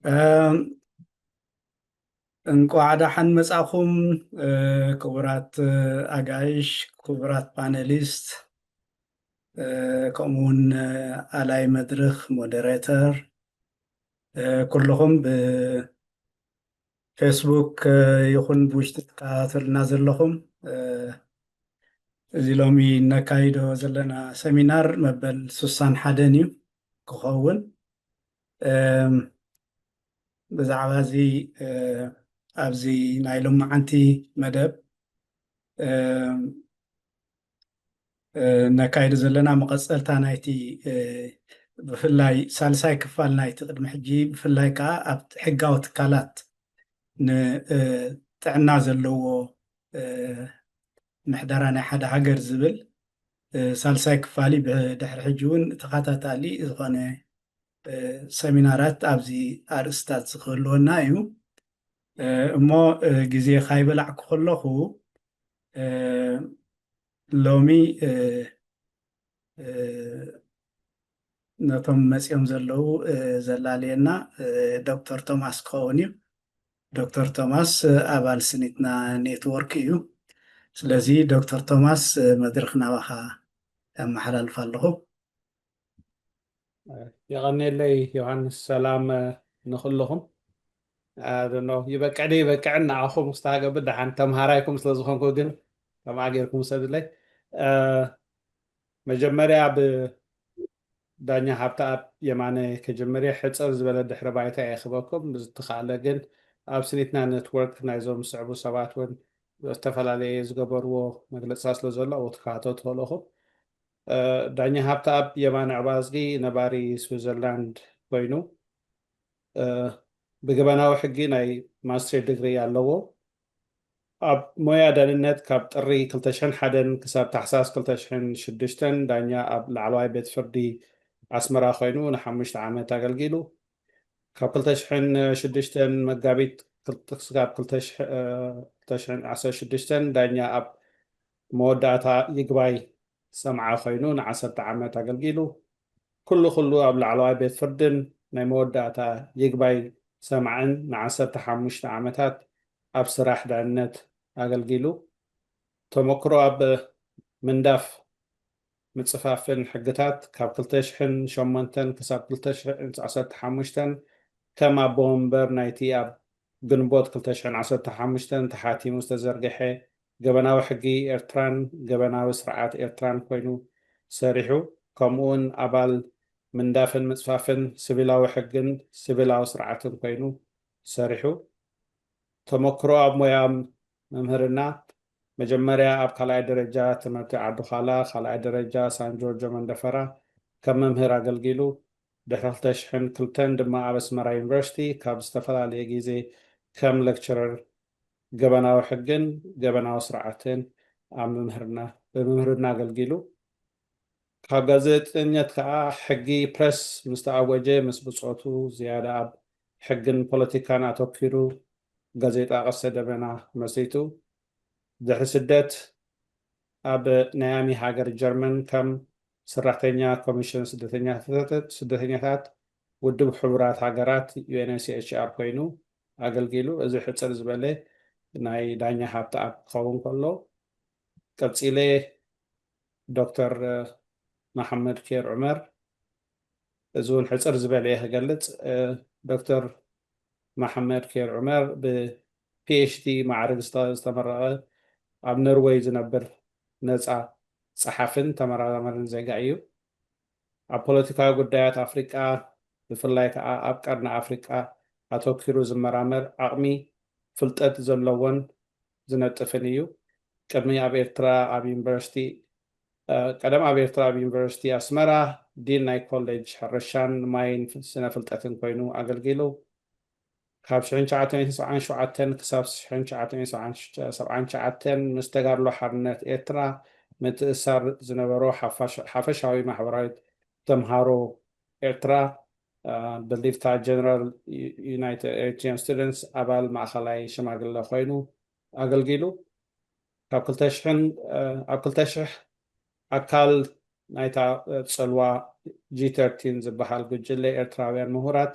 እም፣ እንቋዕ ደሓን መጻኹም፣ እ፣ ክቡራት፣ እ፣ ኣጋይሽ፣ ክቡራት ፓነሊስት፣ እ፣ ከምኡውን፣ እ፣ ኣላይ መድርኽ፣ ሞዴሬተር፣ እ፣ ኩልኹም ብፌስቡክ፣ እ፣ ይኹን ብውሽጢ ትከታተሉና ዘለኹም፣ እ፣ እዚ ሎሚ እነካይዶ ዘለና ሰሚናር መበል ስሳን ሓደን እዩ ክኸውን። እም፣ ብዛዕባ እዚ፣ እ፣ ኣብዚ ናይ ሎማዓንቲ መደብ፣ እም፣ እ፣ እነካይዶ ዘለና መቐጸልታ ናይቲ፣ እ፣ ብፍላይ ሳልሳይ ክፋል ናይቲ ቅድሚ ሕጂ፣ ብፍላይ ከኣ ኣብ ሕጋዊ ትካላት ን-፣ እ፣ ጥዕና ዘለዎ፣ እ፣ ምሕደራ ናይ ሓደ ሃገር ዝብል፣ እ፣ ሳልሳይ ክፋል እዩ። ብድሕሪ ሕጂ እውን ተኸታታሊ ዝኾነ፣ እ፣ ሰሚናራት ኣብዚ ኣርእስታት ዝክህልወና እዩ። እ፣ እሞ፣ እ፣ ግዜ ካይበላዕኩ ከለኹ፣ እ፣ ሎሚ፣ እ፣ እ፣ ነቶም መጺኦም ዘለዉ፣ እ፣ ዘላለየና፣ እ፣ ዶክተር ቶማስ ክኸውን እዩ። ዶክተር ቶማስ፣ እ፣ ኣባል ስኒትና ኔትወርክ እዩ። ስለዚ ዶክተር ቶማስ፣ እ፣ መድረኽ ናባኻ ኣመሓላልፍ ኣለኹ። የቐንየለይ ዮሃንስ፣ ሰላም፣ እ፣ ንኹልኹም። እ፣ ደኖ ይበቅዕ ዶ ይበቅዕን ንዓኹም ክስተሃገብር ደሓን ተምሃራይኩም ስለ ዝኾንኩ ግን ከምኣ ጌርኩም ውሰድለይ። እ፣ መጀመርያ ብዳኛ ሃብተኣብ የማነ ከጀምር እየ። ሕጽር ዝበለ ድሕረ ባይታ እየ ክበኩም። ብዝተኻእለ ግን ኣብ ስኒትና ኔትወርክ ናይዞም ዝስዕቡ ሰባት እውን ዝተፈላለየ ዝገበርዎ መግለጽታት ስለ ዘሎ ኣብኡ ክትከታተሉ ትኽእሉ ኢኹም። እ፣ ዳኛ ሃብተኣብ የማነ ዕባዝጊ ነባሪ ስዊዘርላንድ ኮይኑ፣ እ፣ ብገበናዊ ሕጊ ናይ ማስተር ዲግሪ ኣለዎ። ኣብ ሞያ ዳንነት ካብ ጥሪ ክልተ ሽሕን ሓደን ክሳብ ታሕሳስ ክልተ ሽሕን ሽዱሽተን ዳኛ ኣብ ላዕለዋይ ቤት ፍርዲ ኣስመራ ኮይኑ ንሓሙሽተ ዓመት ኣገልጊሉ። ካብ ክልተ ሽሕን ሽዱሽተን መጋቢት ክልተ ክሳብ ክልተ ሽሕ፣ እ፣ ክልተ ሽሕን ዓሰርተ ሽዱሽተን ዳኛ ኣብ መወዳእታ ይግባይ ሰምዓ ኮይኑ ንዓሰርተ ዓመት ኣገልጊሉ። ኩሉ ኩሉ ኣብ ላዕለዋይ ቤት ፍርድን ናይ መወዳእታ ይግባይ ሰማዕን ንዓሰርተ ሓሙሽተ ዓመታት ኣብ ስራሕ ድዕነት ኣገልጊሉ። ተመክሮ ኣብ ምንዳፍ ምጽፋፍን ሕግታት ካብ ክልተ ሽሕን ሸሞንተን ክሳብ ክልተ ሽሕን ዓሰርተ ሓሙሽተን ከም ኣቦ ወንበር ናይቲ ኣብ ግንቦት ክልተ ሽሕን ዓሰርተ ሓሙሽተን ተሓቲሙ ዝተዘርግሐ ገበናዊ ሕጊ ኤርትራን ገበናዊ ስርዓት ኤርትራን ኮይኑ ሰሪሑ። ከምኡውን ኣባል ምንዳፍን ምጽፋፍን ሲቪላዊ ሕግን ሲቪላዊ ስርዓትን ኮይኑ ሰሪሑ። ተመክሮ ኣብ ሞያ መምህርና መጀመርያ ኣብ ካልኣይ ደረጃ ትምህርቲ ዓዲ ዃላ፣ ካልኣይ ደረጃ ሳን ጆርጆ መንደፈራ ከም መምህር ኣገልጊሉ። ድሕሪ ክልተ ሽሕን ክልተን ድማ ኣብ ኣስመራ ዩኒቨርሲቲ ካብ ዝተፈላለየ ግዜ ከም ሌክቸረር ገበናዊ ሕግን ገበናዊ ስርዓትን ኣብ መምህርና፣ ብመምህርና ኣገልጊሉ። ካብ ጋዜጠኛት ከኣ ሕጊ ፕረስ ምስ ተኣወጀ ምስ ብጾቱ ዝያዳ ኣብ ሕግን ፖለቲካን ኣተኲሩ ጋዜጣ ቀስተ ደበና መስሪቱ። ድሕሪ ስደት ኣብ ናይ ኣሚ ሃገር ጀርመን ከም ሰራሕተኛ ኮሚሽን ስደተኛታት፣ ስደተኛታት ውድብ ሕቡራት ሃገራት ዩ ኤን ኤች ሲ ኣር ኮይኑ ኣገልጊሉ። እዚ ሕጽር ዝበለ ናይ ዳኛ ሃብተኣብ ክኸውን ከሎ፣ ቀጺለ ዶክተር መሓመድ ኬር ዑመር፣ እዚ እውን ሕጽር ዝበለ እየ ክገልጽ። እ፣ ዶክተር መሓመድ ኬር ዑመር ብ ፒ ኤች ዲ ማዕርግ ዝተ-፣ ዝተመረቐ ኣብ ኖርወይ ዝነብር ነጻ ጸሓፍን ተመራማርን ዜጋ እዩ። ኣብ ፖለቲካዊ ጉዳያት ኣፍሪቃ፣ ብፍላይ ከኣ ኣብ ቀርኒ ኣፍሪቃ ኣተኲሩ ዝመራመር፣ ዓቕሚ ፍልጠት ዘለዎን ዝነጥፍን እዩ። ቅድሚ ኣብ ኤርትራ ኣብ ዩኒቨርሲቲ፣ እ፣ ቀደም ኣብ ኤርትራ ኣብ ዩኒቨርሲቲ ኣስመራ ዲን ናይ ኮሌጅ ሕርሻን ማይን ስነ ፍልጠትን ኮይኑ ኣገልጊሉ። ካብ ሽሕን ትሽዓተ ሚእትን ሰብዓን ሸውዓተን ክሳብ ሽሕን ትሽዓተ ሚእትን ሰብዓን ትሽዓተን ምስ ተጋድሎ ሓርነት ኤርትራ ምትእስሳር ዝነበሮ ሓፋሽ-፣ ሓፈሻዊ ማሕበራዊ ተምሃሮ ኤርትራ፣ እ፣ ብሊፍታ ጀነራል ዩ-፣ ዩናይትድ ኤሪትሪያን ስቱደንትስ ኣባል ማእኸላይ ሽማግለ ኮይኑ ኣገልጊሉ። ካብ ክልተ ሽሕን፣ እ፣ ኣብ ክልተ ሽሕ ኣካል ናይታ፣ እ፣ ጽልዋ ጂ ተርቲን ዝበሃል ጉጅለ ኤርትራውያን ምሁራት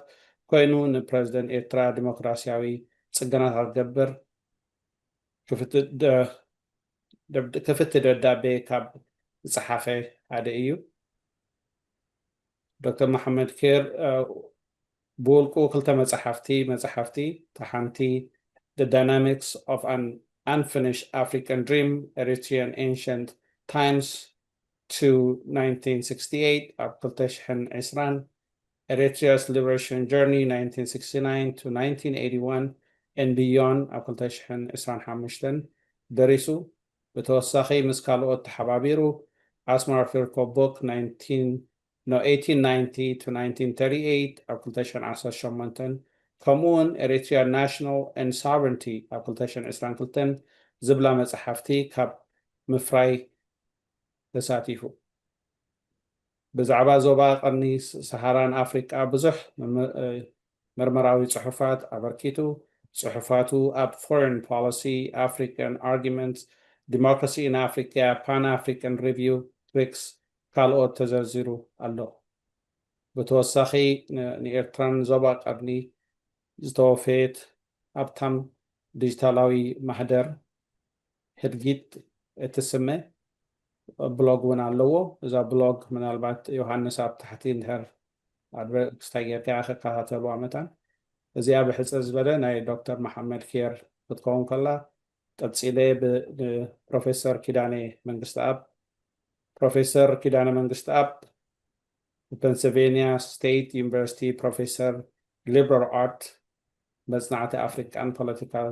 ኮይኑ ንፕረዚደንት ኤርትራ ዲሞክራሲያዊ ጽገናታት ክገብር ክፍት ደ- ደብ- ክፍት ደብዳቤ ካብ ዝጸሓፈ ሓደ እዩ። ዶክተር መሓመድ ኬር ብውልቁ ክልተ መጽሓፍቲ መጽሓፍቲ፣ እታ ሓንቲ The Dynamics of an Unfinished African Dream, Eritrean Ancient Times to nineteen sixty-eight ኣብ ክልተ ሽሕን ዕስራን፣ Eritrea's Liberation Journey nineteen sixty-nine to nineteen eighty-one and Beyond ኣብ ክልተ ሽሕን ዕስራን ሓሙሽተን ደሪሱ። ብተወሳኺ ምስ ካልኦት ተሓባቢሩ Asmara Firko Book nineteen no eighteen ninety to nineteen thirty-eight ኣብ ክልተ ሽሕን ዓሰርተ ሸሞንተን፣ ከምኡ እውን Eritrea National and Sovereignty ኣብ ክልተ ሽሕን ዕስራን ክልተን ዝብላ መጽሓፍቲ ካብ ምፍራይ ተሳቲፉ። ብዛዕባ ዞባ ቀርኒ ሰሃራን ኣፍሪቃ ብዙሕ ምርመራዊ ጽሑፋት ኣበርኪቱ። ጽሑፋቱ ኣብ Foreign Policy, African Arguments, Democracy in Africa, Pan-African Review, ትሪክስ ካልኦት ተዘርዚሩ ኣሎ። ብተወሳኺ ንኤርትራን ዞባ ቀርኒ ዝተወፈየት ኣብታም ዲጂታላዊ ማህደር ህድጊት እትስመ ብሎግ እውን ኣለዎ። እዛ ብሎግ ምናልባት ዮሃንስ ኣብ ታሕቲ እንድሕር ኣድቨርክስታይ ጌርካ ክከታተልዋ መታን። እዚኣ ብሕፅር ዝበለ ናይ ዶክተር መሓመድ ኬር ክትከውን ከላ፣ ቀፂለ ብፕሮፌሰር ኪዳነ መንግስትኣብ ፕሮፌሰር ኪዳነ መንግስትኣብ ብፔንስልቬንያ ስቴት ዩኒቨርሲቲ ፕሮፌሰር ሊበራል ኣርት መፅናዕቲ ኣፍሪቃን ፖለቲካል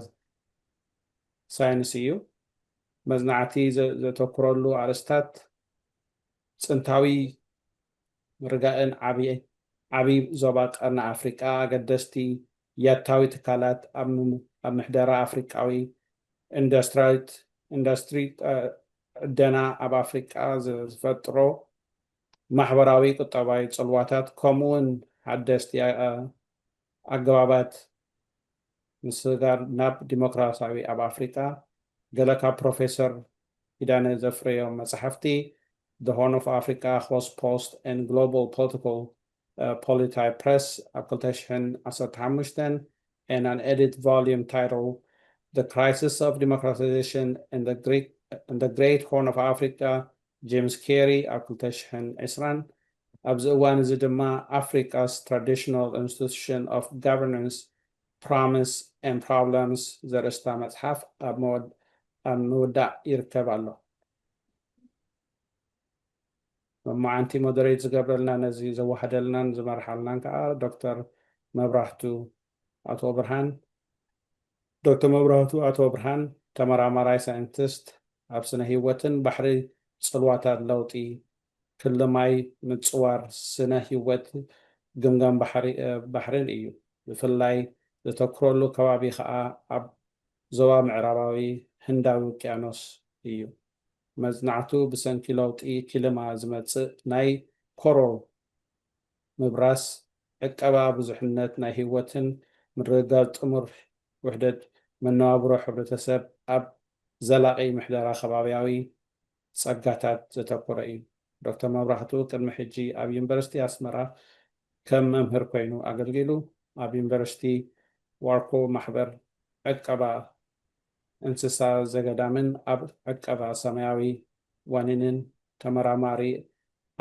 ሳይንስ እዩ። መፅናዕቲ ዘተኩረሉ ኣርእስታት ፅንታዊ ርጋእን ዓብይ ዞባ ቀርኒ ኣፍሪቃ፣ ኣገደስቲ ያታዊ ትካላት ኣብ ምሕደራ ኣፍሪቃዊ ኢንዱስትሪ ዕደና ኣብ ኣፍሪቃ ዝፈጥሮ ማሕበራዊ ቁጠባዊ ጽልዋታት፣ ከምኡውን ሓደስቲ ኣገባባት ምስጋር ናብ ዲሞክራሲያዊ ኣብ ኣፍሪቃ። ገለ ካብ ፕሮፌሰር ኪዳነ ዘፍረዮም መጻሕፍቲ፣ The Horn of Africa, Host Post and Global Political Polity Press ኣብ ክልተ ሽሕን ዓሰርተ ሓሙሽተን፣ and an edit volume titled The Crisis of Democratization in the Great Horn of Africa, James Carey ኣብ ክልተ ሽሕን ዕስራን። ኣብዚ እዋን እዚ ድማ Africa's Traditional Institution of Governance, Promise and Problems ዘርእስታ መጽሓፍ ኣብ ምውዳእ ይርከብ ኣሎ። መማዓንቲ ሞደሬት ዝገብረልና፣ ነዚ ዘዋህደልናን ዝመርሓልናን ከዓ ዶክተር መብራህቱ ኣቶ ብርሃን። ዶክተር መብራህቱ ኣቶ ብርሃን ተመራማራይ ሳይንቲስት ኣብ ስነ ህይወትን ባሕሪ ጽልዋታት ለውጢ ክሊ ማይ ምጽዋር ስነ ህይወት ግምጋም ባሕርን እዩ። ብፍላይ ዘተኩረሉ ከባቢ ከዓ ኣብ ዞባ ምዕራባዊ ህንዳዊ ውቅያኖስ እዩ። መጽናዕቱ ብሰንኪ ለውጢ ክሊማ ዝመጽእ ናይ ኮሮል ምብራስ፣ ዕቀባ ብዙሕነት ናይ ህይወትን ምርግጋጽ ጥሙር ውሕደት መነባብሮ ሕብረተሰብ ኣብ ዘላቒ ምሕደራ ከባብያዊ ጸጋታት ዘተኮረ እዩ። ዶክተር መብራህቱ ቅድሚ ሕጂ ኣብ ዩኒቨርሲቲ ኣስመራ ከም መምህር ኮይኑ ኣገልጊሉ፣ ኣብ ዩኒቨርሲቲ ዋርኮ ማሕበር ዕቀባ እንስሳ ዘገዳምን ኣብ ዕቀባ ሰማያዊ ዋኒንን ተመራማሪ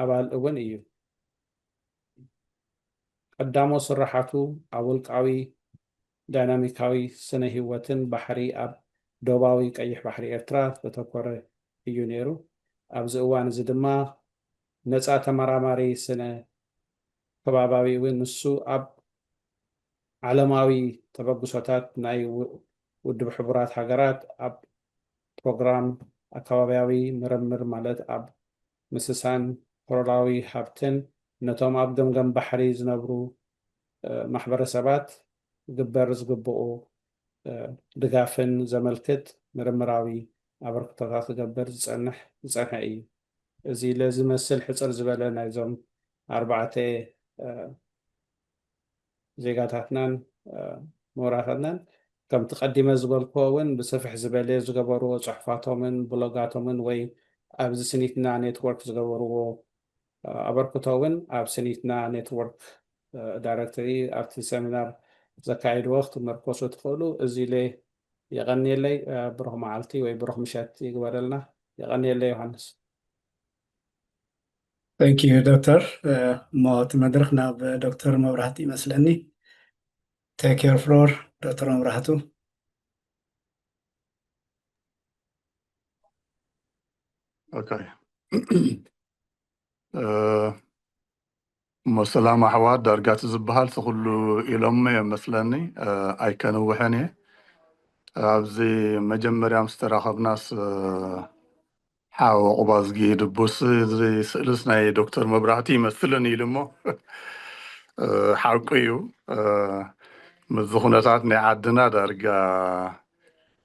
ኣባል እውን እዩ። ቀዳሞ ስራሓቱ ኣብ ውልቃዊ ዳይናሚካዊ ስነ ህይወትን ባሕሪ ኣብ ዶባዊ ቀይሕ ባሕሪ ኤርትራ ዘተኮረ እዩ ነይሩ። ኣብዚ እዋን እዚ ድማ ነፃ ተመራማሪ ስነ ከባባዊ እውን ንሱ ኣብ ዓለማዊ ተበግሶታት ናይ ውድብ ሕቡራት ሃገራት ኣብ ፕሮግራም ኣከባቢያዊ ምርምር ማለት ኣብ ምስሳን ኮሮላዊ ሃብትን ነቶም ኣብ ገምገም ባሕሪ ዝነብሩ ማሕበረሰባት ግበር ዝግብኡ ድጋፍን ዘመልክት ምርምራዊ ኣበርክቶታት ክገብር ዝጸንሕ ዝጸንሐ እዩ። እዚ ለዚ መስል ሕጽር ዝበለ ናይዞም ኣርባዕተ ዜጋታትናን ምሁራትናን ከምቲ ቀዲመ ዝበልክዎ እውን ብስፍሕ ዝበለ ዝገበርዎ ጽሑፋቶምን ብሎጋቶምን ወይ ኣብዚ ስኒትና ኔትወርክ ዝገበርዎ ኣበርክቶ እውን ኣብ ስኒትና ኔትወርክ ዳይሬክተሪ ኣብቲ ሰሚናር ዘካየድዎ ክትመርኮሱ ትኽእሉ። እዚ ኢለ የቐንየለይ። ብሩኽ መዓልቲ ወይ ብሩኽ ምሸት ይግበረልና። የቐንየለይ ዮሃንስ። Thank you ዶክተር። እሞ እቲ መድረኽ ናብ ዶክተር መብራህቱ ይመስለኒ። Take your floor ዶክተር መብራህቱ። ኦኬ። እሞ ሰላም ኣሕዋት፣ ዳርጋ እቲ ዝበሃል እቲ ኩሉ ኢሎሞ እዮም መስለኒ። ኣይከንውሕን እየ። ኣብዚ መጀመርያ ምስ ተራኸብናስ ሓው ዑቕባዝጊ ድቡስ፣ እዚ ስእልስ ናይ ዶክተር መብራህቲ ይመስልን ኢሉ እሞ ሓቁ እዩ። ምስዚ ኩነታት ናይ ዓድና ዳርጋ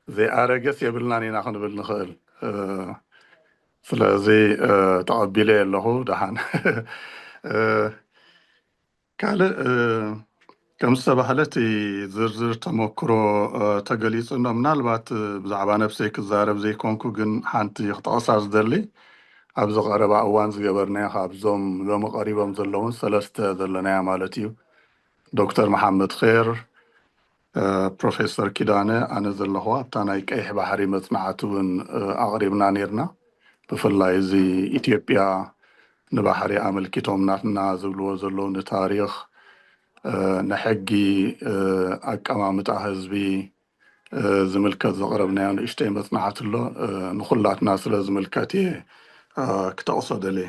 ዘይኣረገስ የብልናን ኢና ክንብል ንኽእል። ስለዚ ተቐቢለ ኣለኹ። ደሓን ካልእ ከም ዝተባህለ እቲ ዝርዝር ተመክሮ ተገሊፁ እኖ፣ ምናልባት ብዛዕባ ነብሰይ ክዛረብ ዘይኮንኩ ግን ሓንቲ ክጠቕሳ ዝደሊ፣ ኣብዚ ቀረባ እዋን ዝገበርናዮ ካብዞም ሎሚ ቀሪቦም ዘለውን ሰለስተ ዘለናዮ ማለት እዩ፣ ዶክተር መሓመድ ኼር፣ ፕሮፌሰር ኪዳነ፣ ኣነ ዘለኹ ኣብታ ናይ ቀይሕ ባሕሪ መፅናዕቲ እውን ኣቕሪብና ነይርና። ብፍላይ እዚ ኢትዮጵያ ንባሕሪ ኣመልኪቶም ናትና ዝብልዎ ዘለዉ ንታሪኽ፣ ንሕጊ፣ ኣቀማምጣ ህዝቢ ዝምልከት ዘቕረብናዮ ንእሽተይ መፅናዕቲ ኣሎ። ንኹላትና ስለ ዝምልከት እየ ክጠቕሶ ደልየ።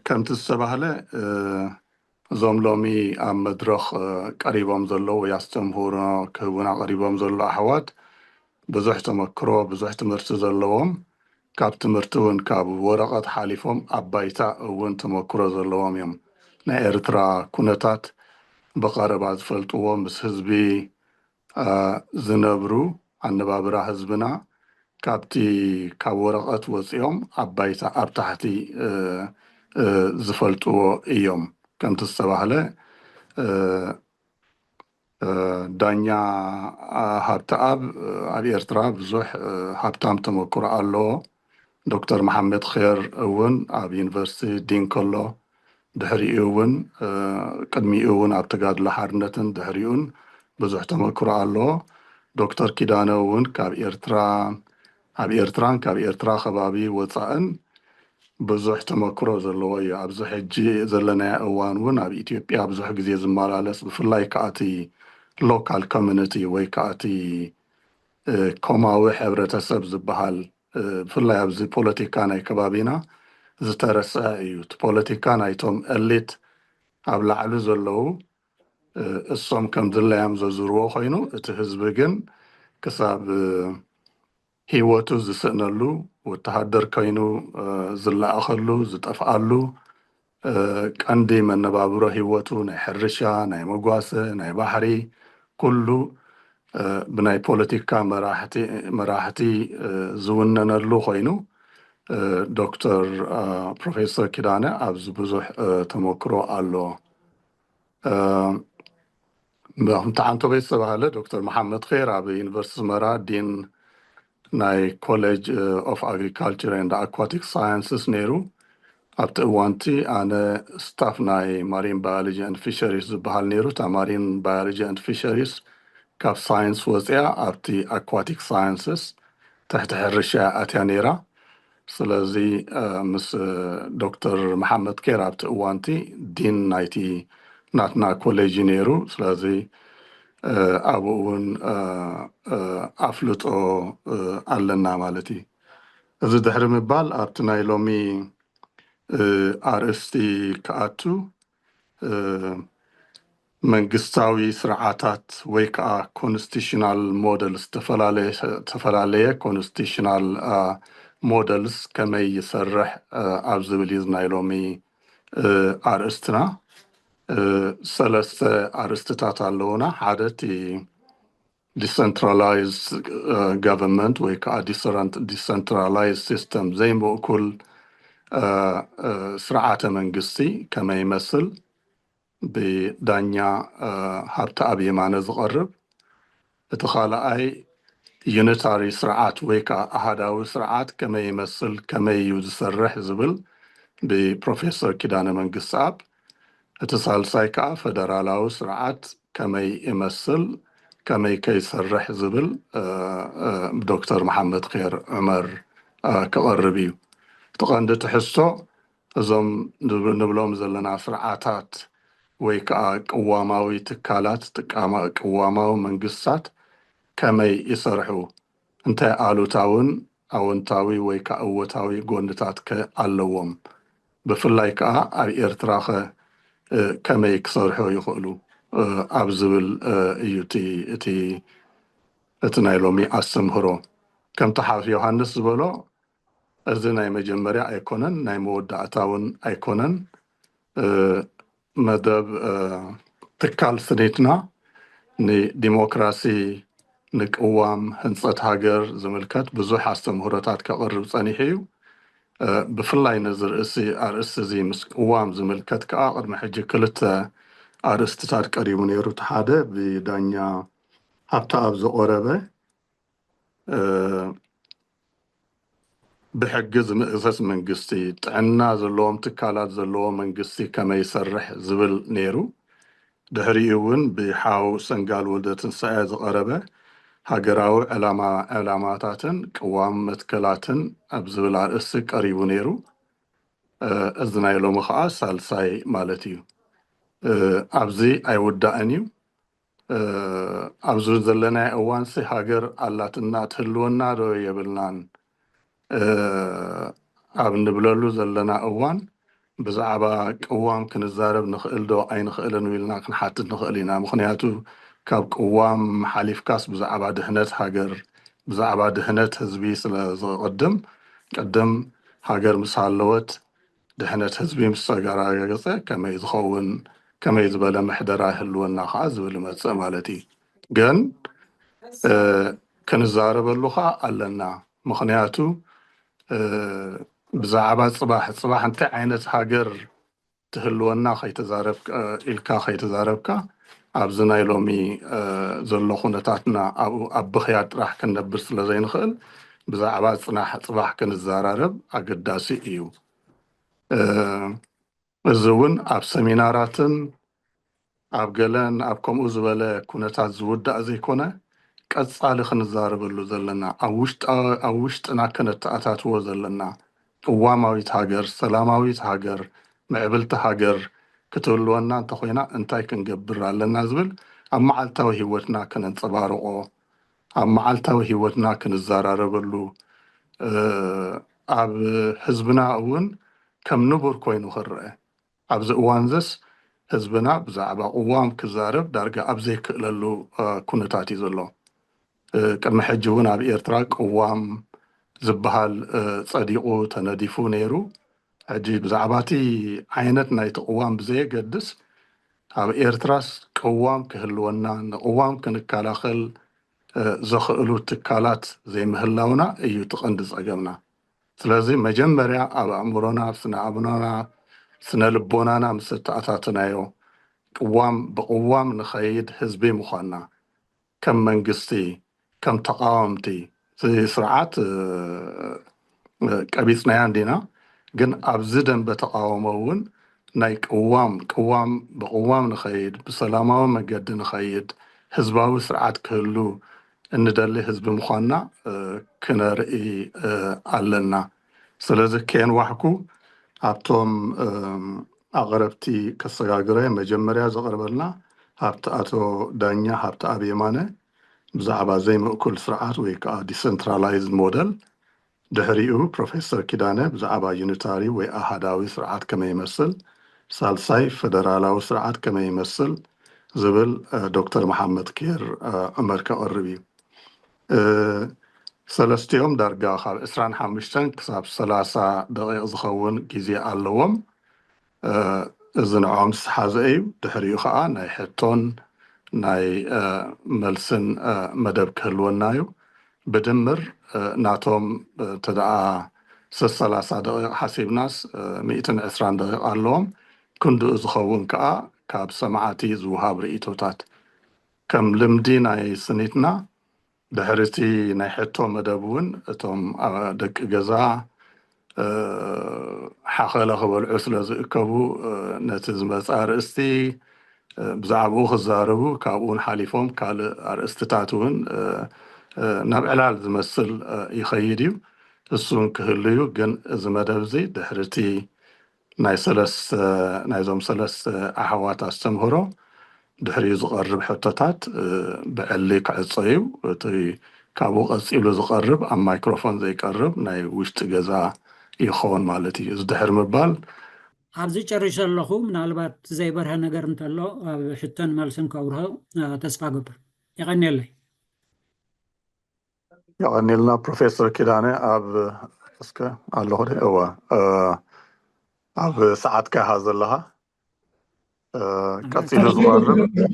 ከምቲ ዝተባህለ እዞም ሎሚ ኣብ መድረኽ ቀሪቦም ዘለዉ ወይ ኣስተምህሮ ክህቡና ቀሪቦም ዘለዉ ኣሕዋት ብዙሕ ተመክሮ፣ ብዙሕ ትምህርቲ ዘለዎም፣ ካብ ትምህርቲ እውን ካብ ወረቐት ሓሊፎም ኣብ ባይታ እውን ተመክሮ ዘለዎም እዮም። ናይ ኤርትራ ኩነታት ብቐረባ ዝፈልጥዎ፣ ምስ ህዝቢ ዝነብሩ፣ ኣነባብራ ህዝብና ካብቲ ካብ ወረቐት ወፂኦም ኣብ ባይታ ኣብ ታሕቲ ዝፈልጥዎ እዮም። ከምቲ ዝተባህለ ዳኛ ሃብተኣብ ኣብ ኤርትራ ብዙሕ ሃብታም ተመክሮ ኣለዎ። ዶክተር መሓመድ ኼር እውን ኣብ ዩኒቨርሲቲ ዲን ከሎ፣ ድሕሪኡ እውን ቅድሚኡ እውን ኣብ ተጋድሎ ሓርነትን ድሕሪኡን ብዙሕ ተመክሮ ኣለዎ። ዶክተር ኪዳነ እውን ካብ ኤርትራ ኣብ ኤርትራን ካብ ኤርትራ ከባቢ ወፃእን ብዙሕ ተመክሮ ዘለዎ እዩ። ኣብዚ ሕጂ ዘለናዮ እዋን እውን ኣብ ኢትዮጵያ ብዙሕ ግዜ ዝመላለስ፣ ብፍላይ ከዓ እቲ ሎካል ኮሚኒቲ ወይ ከዓ እቲ ኮማዊ ሕብረተሰብ ዝበሃል፣ ብፍላይ ኣብዚ ፖለቲካ ናይ ከባቢና ዝተረስዐ እዩ። እቲ ፖለቲካ ናይቶም ኤሊት ኣብ ላዕሊ ዘለዉ እሶም ከም ድላዮም ዘዙርዎ ኮይኑ፣ እቲ ህዝቢ ግን ክሳብ ህይወቱ ዝስእነሉ፣ ወተሃደር ኮይኑ ዝለኣኸሉ፣ ዝጠፍኣሉ፣ ቀንዲ መነባብሮ ህይወቱ ናይ ሕርሻ፣ ናይ መጓሰ፣ ናይ ባሕሪ፣ ኩሉ ብናይ ፖለቲካ መራሕቲ ዝውነነሉ ኮይኑ፣ ዶክተር ፕሮፌሰር ኪዳነ ኣብዚ ብዙሕ ተመክሮ ኣለዎ። ከምቲ ሓንቶ ቤት ዝተባህለ ዶክተር መሓመድ ኼር ኣብ ዩኒቨርሲቲ ኣስመራ ዲን ናይ ኮሌጅ ኦፍ ኣግሪካልቸር ኤንድ ኣኳቲክ ሳየንስስ ነይሩ። ኣብቲ እዋንቲ ኣነ ስታፍ ናይ ማሪን ባዮሎጂ ኤንድ ፊሸሪስ ዝበሃል ነይሩ። እታ ማሪን ባዮሎጂ ኤንድ ፊሸሪስ ካብ ሳይንስ ወፂኣ ኣብቲ ኣኳቲክ ሳየንስስ ትሕቲ ሕርሻ እያ ኣትያ ነይራ። ስለዚ ምስ ዶክተር መሓመድ ኬር ኣብቲ እዋንቲ ዲን ናይቲ ናትና ኮሌጅ እዩ ነይሩ። ስለዚ ኣብኡ እውን ኣፍልጦ ኣለና ማለት እዩ። እዚ ድሕሪ ምባል ኣብቲ ናይ ሎሚ ኣርእስቲ ክኣቱ፣ መንግስታዊ ስርዓታት ወይ ከዓ ኮንስቲቱሽናል ሞደልስ፣ ዝተፈላለየ ኮንስቲቱሽናል ሞደልስ ከመይ ይሰርሕ ኣብ ዝብል እዩ ናይ ሎሚ ኣርእስትና። ሰለስተ ኣርእስትታት ኣለውና። ሓደ እቲ ዲሰንትራላይዝድ ጋቨርንመንት ወይ ከዓ ዲሰንትራላይዝድ ሲስተም፣ ዘይምእኩል ስርዓተ መንግስቲ ከመይ ይመስል፣ ብዳኛ ሃብተኣብ የማነ ዝቐርብ። እቲ ካልኣይ ዩኒታሪ ስርዓት ወይ ከዓ ኣሃዳዊ ስርዓት ከመይ ይመስል፣ ከመይ እዩ ዝሰርሕ ዝብል ብፕሮፌሰር ኪዳነ መንግስትኣብ። እቲ ሳልሳይ ከዓ ፈደራላዊ ስርዓት ከመይ ይመስል፣ ከመይ ከይሰርሕ ዝብል ዶክተር መሓመድ ር ዑመር ክቐርብ እዩ። እቲ ቀንዲ ትሕዝቶ እዞም ንብሎም ዘለና ስርዓታት ወይ ከዓ ቅዋማዊ ትካላት፣ ቅዋማዊ መንግስታት ከመይ ይሰርሑ፣ እንታይ ኣሉታውን ኣወንታዊ ወይ ከዓ እወታዊ ጎንታት ከ ኣለዎም፣ ብፍላይ ከዓ ኣብ ኤርትራ ከ ከመይ ክሰርሑ ይኽእሉ ኣብ ዝብል እዩ እቲ ናይ ሎሚ ኣስተምህሮ። ከምቲ ሓፍ ዮሃንስ ዝበሎ፣ እዚ ናይ መጀመርያ ኣይኮነን፣ ናይ መወዳእታ እውን ኣይኮነን። መደብ ትካል ስኒትና ንዲሞክራሲ፣ ንቅዋም፣ ህንፀት ሃገር ዝምልከት ብዙሕ ኣስተምህሮታት ከቕርብ ፀኒሑ እዩ። ብፍላይ ነዚ ርእሲ ኣርእስቲ እዚ ምስ ቅዋም ዝምልከት ከዓ ቅድሚ ሕጂ ክልተ ኣርእስትታት ቀሪቡ ነይሩ። እቲ ሓደ ብዳኛ ሃብተኣብ ዝቐረበ ብሕጊ ዝምእዘዝ መንግስቲ፣ ጥዕና ዘለዎም ትካላት ዘለዎ መንግስቲ ከመይ ይሰርሕ ዝብል ነይሩ። ድሕሪኡ እውን ብሓው ሰንጋል ወልደ ትንሳኤ ዝቐረበ ሃገራዊ ዕላማ ዕላማታትን ቅዋም መትከላትን ኣብ ዝብል ኣርእስቲ ቀሪቡ ነይሩ። እዚ ናይ ሎሚ ከዓ ሳልሳይ ማለት እዩ። ኣብዚ ኣይውዳእን እዩ። ኣብዚ ዘለናዮ እዋንሲ ሃገር ኣላትና ትህልወና ዶ የብልናን ኣብ ንብለሉ ዘለና እዋን ብዛዕባ ቅዋም ክንዛረብ ንኽእል ዶ ኣይንኽእልን ኢልና ክንሓትት ንኽእል ኢና። ምኽንያቱ ካብ ቅዋም ሓሊፍካስ ብዛዕባ ድሕነት ሃገር፣ ብዛዕባ ድሕነት ህዝቢ ስለ ዝቕድም፣ ቅድም ሃገር ምስ ሃለወት ድሕነት ህዝቢ ምስ ተረጋገፀ ከመይ ዝኸውን፣ ከመይ ዝበለ ምሕደራ ይህልወና ከዓ ዝብል ይመፅእ ማለት እዩ። ግን ክንዛረበሉ ከዓ ኣለና። ምኽንያቱ ብዛዕባ ፅባሕ፣ ፅባሕ እንታይ ዓይነት ሃገር ትህልወና ኢልካ ከይተዛረብካ ኣብዚ ናይ ሎሚ ዘሎ ኩነታትና ኣብ ብኽያት ጥራሕ ክንነብር ስለ ዘይንኽእል ብዛዕባ ፅናሕ ፅባሕ ክንዘራረብ ኣገዳሲ እዩ። እዚ እውን ኣብ ሰሚናራትን ኣብ ገለን ኣብ ከምኡ ዝበለ ኩነታት ዝውዳእ ዘይኮነ ቀፃሊ ክንዛረበሉ ዘለና ኣብ ውሽጥና ከነተኣታትዎ ዘለና ቅዋማዊት ሃገር፣ ሰላማዊት ሃገር፣ ምዕብልቲ ሃገር ክትህልወና እንተኮይና እንታይ ክንገብር ኣለና ዝብል ኣብ መዓልታዊ ህይወትና ከነንፀባርቆ፣ ኣብ መዓልታዊ ህይወትና ክንዘራረበሉ፣ ኣብ ህዝብና እውን ከም ንቡር ኮይኑ ክረአ። ኣብዚ እዋን ዘስ ህዝብና ብዛዕባ ቅዋም ክዛረብ ዳርጋ ኣብ ዘይክእለሉ ኩነታት እዩ ዘሎ። ቅድሚ ሕጂ እውን ኣብ ኤርትራ ቅዋም ዝበሃል ፀዲቑ ተነዲፉ ነይሩ። ሕጂ ብዛዕባ እቲ ዓይነት ናይቲ ቅዋም ብዘየገድስ ኣብ ኤርትራስ ቅዋም ክህልወና ንቅዋም ክንከላኸል ዘኽእሉ ትካላት ዘይምህላውና እዩ እቲ ቀንዲ ፀገምና። ስለዚ መጀመርያ ኣብ ኣእምሮና፣ ኣብ ስነ ኣእምሮና፣ ስነ ልቦናና ምስ ኣተኣታተናዮ ቅዋም ብቅዋም ንኸይድ ህዝቢ ምዃንና ከም መንግስቲ ከም ተቃወምቲ እቲ ስርዓት ቀቢፅናያ እንዲና። ግን ኣብዚ ደንበ ተቃውሞ እውን ናይ ቅዋም ቅዋም ብቅዋም ንኸይድ ብሰላማዊ መገዲ ንኸይድ ህዝባዊ ስርዓት ክህሉ እንደሊ ህዝቢ ምዃንና ክነርኢ ኣለና። ስለዚ ከየንዋሕኩ ኣብቶም ኣቕረብቲ ከሰጋግረ መጀመርያ ዘቕርበልና ሃብቲ ኣቶ ዳኛ ሃብቲ ኣብ የማነ ብዛዕባ ዘይምእኩል ስርዓት ወይ ከዓ ዲሰንትራላይዝድ ሞደል፣ ድሕሪኡ ፕሮፌሰር ኪዳነ ብዛዕባ ዩኒታሪ ወይ ኣሃዳዊ ስርዓት ከመይ ይመስል፣ ሳልሳይ ፈደራላዊ ስርዓት ከመይ ይመስል ዝብል ዶክተር መሓመድ ኬር ዑመር ከቕርብ እዩ። ሰለስቲኦም ዳርጋ ካብ ዕስራን ሓሙሽተን ክሳብ ሰላሳ ደቂቕ ዝኸውን ግዜ ኣለዎም። እዚ ንዕኦም ዝሓዘ እዩ። ድሕሪኡ ከዓ ናይ ሕቶን ናይ መልስን መደብ ክህልወና እዩ። ብድምር ናቶም እንተደኣ ሰላሳ ደቂቕ ሓሲብናስ ሚእትን ዕስራን ደቂቕ ኣለዎም። ክንድኡ ዝኸውን ከዓ ካብ ሰማዕቲ ዝወሃብ ርእይቶታት ከም ልምዲ ናይ ስኒትና ድሕሪ እቲ ናይ ሕቶ መደብ እውን እቶም ደቂ ገዛ ሓኸለ ክበልዑ ስለ ዝእከቡ፣ ነቲ ዝመጽእ ኣርእስቲ ብዛዕባኡ ክዛረቡ፣ ካብኡ ሓሊፎም ካልእ ኣርእስትታት እውን ናብ ዕላል ዝመስል ይኸይድ እዩ። እሱ እውን ክህሉ እዩ። ግን እዚ መደብ እዚ ድሕሪ እቲ ናይ ሰለስተ ናይዞም ሰለስተ ኣሕዋት ኣስተምህሮ ድሕሪኡ ዝቐርብ ሕቶታት ብዕሊ ክዕጾ እዩ። እቲ ካብኡ ቀጺሉ ዝቐርብ ኣብ ማይክሮፎን ዘይቀርብ ናይ ውሽጢ ገዛ ይኸውን ማለት እዩ። እዚ ድሕሪ ምባል ኣብዚ ጨሪሰ ኣለኹ። ምናልባት ዘይበርሀ ነገር እንተሎ ኣብ ሕቶን መልስን ከብርሆ ተስፋ ገብር። የቐንየለይ። የቐንየልና ፕሮፌሰር ኪዳነ። ኣብ እስከ ኣለኹ ዶ? እወ፣ ኣብ ሰዓትካ ኢኻ ዘለኻ። ቀጺሉ ዝቐርብ